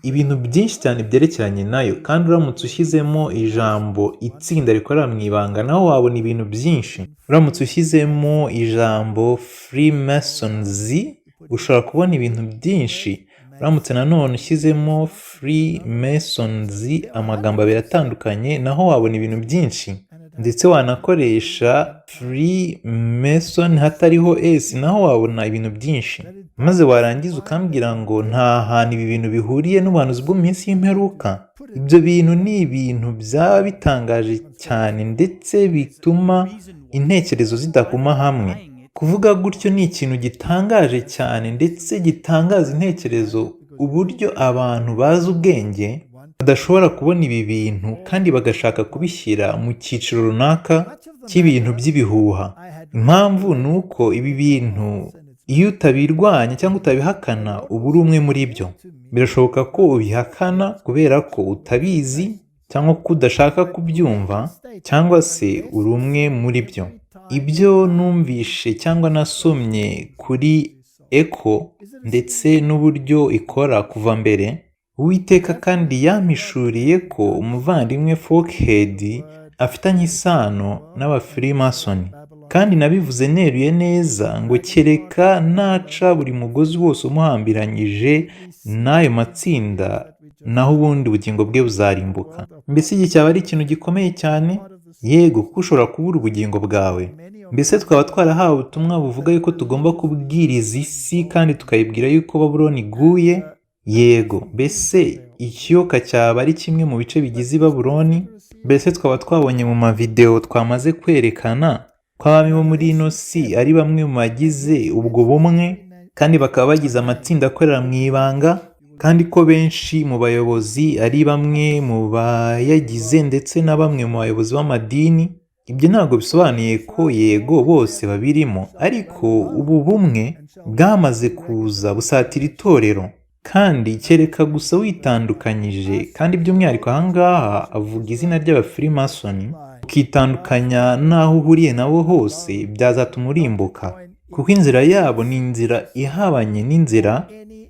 ibintu byinshi cyane byerekeranye nayo. Kandi uramutse ushyizemo ijambo itsinda rikorera mu ibanga, naho wabona ibintu byinshi. Uramutse ushyizemo ijambo Freemasons, ushobora kubona ibintu byinshi. Uramutse nanone ushyizemo Freemasons, amagambo abiri atandukanye, naho wabona ibintu byinshi. Ndetse wanakoresha Freemason hatariho S, naho wabona ibintu byinshi. Maze warangiza ukambwira ngo nta hantu ibi bintu bihuriye n'ubuhanuzi bwo mu minsi y'imperuka. Ibyo bintu ni ibintu byaba bitangaje cyane ndetse bituma intekerezo zidaguma hamwe. Kuvuga gutyo ni ikintu gitangaje cyane ndetse gitangaza intekerezo, uburyo abantu bazi ubwenge badashobora kubona ibi bintu kandi bagashaka kubishyira mu cyiciro runaka cy'ibintu by'ibihuha. Impamvu ni uko ibi bintu iyo utabirwanya cyangwa utabihakana, uba uri umwe muri byo. Birashoboka ko ubihakana kubera ko utabizi cyangwa ko udashaka kubyumva, cyangwa se uri umwe muri byo. Ibyo numvishe cyangwa nasomye kuri Eko ndetse n'uburyo ikora kuva mbere, Uwiteka kandi yampishuriye ko umuvandimwe Forkhead afitanye isano n'Abafrimasoni. Kandi nabivuze neruye neza ngo kereka naca buri mugozi wose umuhambiranyije n'ayo matsinda, naho ubundi ubugingo bwe buzarimbuka. Mbese iki cyaba ari ikintu gikomeye cyane? Yego, kuko ushobora kubura ubugingo bwawe. Mbese twaba twarahawe ubutumwa buvuga yuko tugomba kubwiriza isi kandi tukayibwira yuko Babuloni iguye? Yego. Mbese ikiyoka cyaba ari kimwe mu bice bigize i Babuloni? Mbese twaba twabonye mu mavideo twamaze kwerekana ko abami bo muri ino si ari bamwe mu bagize ubwo bumwe, kandi bakaba bagize amatsinda akorera mu ibanga, kandi ko benshi mu bayobozi ari bamwe mu bayagize ndetse na bamwe mu bayobozi b'amadini? Ibyo ntabwo bisobanuye ko yego bose babirimo, ariko ubu bumwe bwamaze kuza busatira itorero, kandi kereka gusa witandukanyije, kandi by'umwihariko aha ngaha avuga izina ry'Abafrimasoni, ukitandukanya n'aho uhuriye nabo hose, byazatuma urimbuka, kuko inzira yabo ni inzira ihabanye n'inzira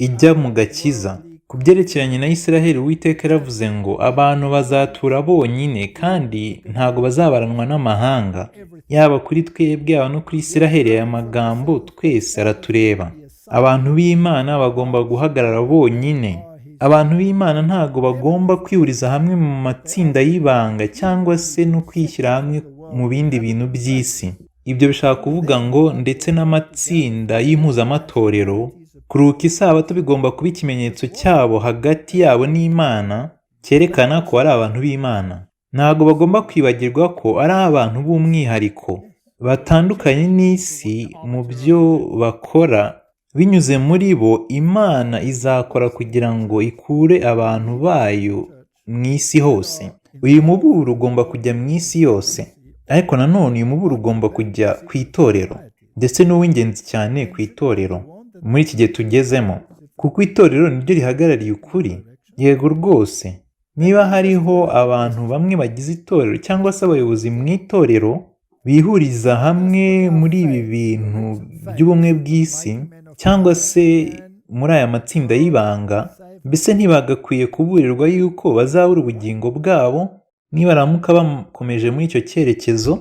ijya mu gakiza. Ku byerekeranye na Isiraheli, Uwiteka yaravuze ngo abantu bazatura bonyine kandi ntago bazabaranwa n'amahanga. Yaba kuri twebwe, yaba no kuri Isiraheli, aya magambo twese aratureba. Abantu b'Imana bagomba guhagarara bonyine. Abantu b'Imana ntago bagomba kwihuriza hamwe mu matsinda y'ibanga cyangwa se no kwishyira hamwe mu bindi bintu by'isi. Ibyo bishaka kuvuga ngo ndetse n'amatsinda y'impuzamatorero, kuruhuka isabato bigomba kuba ikimenyetso cyabo hagati yabo n'Imana, cyerekana ko ari abantu b'Imana. Ntago bagomba kwibagirwa ko ari abantu b'umwihariko, batandukanye n'isi mu byo bakora. Binyuze muri bo, Imana izakora kugira ngo ikure abantu bayo mu isi hose. Uyu muburo ugomba kujya mu isi yose, ariko nanone uyu muburo ugomba kujya ku itorero, ndetse n'uw'ingenzi cyane ku itorero muri iki gihe tugezemo, kuko itorero niryo rihagarariye ukuri. Yego rwose, niba hariho abantu bamwe bagize itorero cyangwa se abayobozi mu itorero bihuriza hamwe muri ibi bintu by'ubumwe bw'isi cyangwa se muri aya matsinda y'ibanga, mbese ntibagakwiye kuburirwa yuko bazabura ubugingo bwabo nibaramuka bakomeje muri icyo cyerekezo?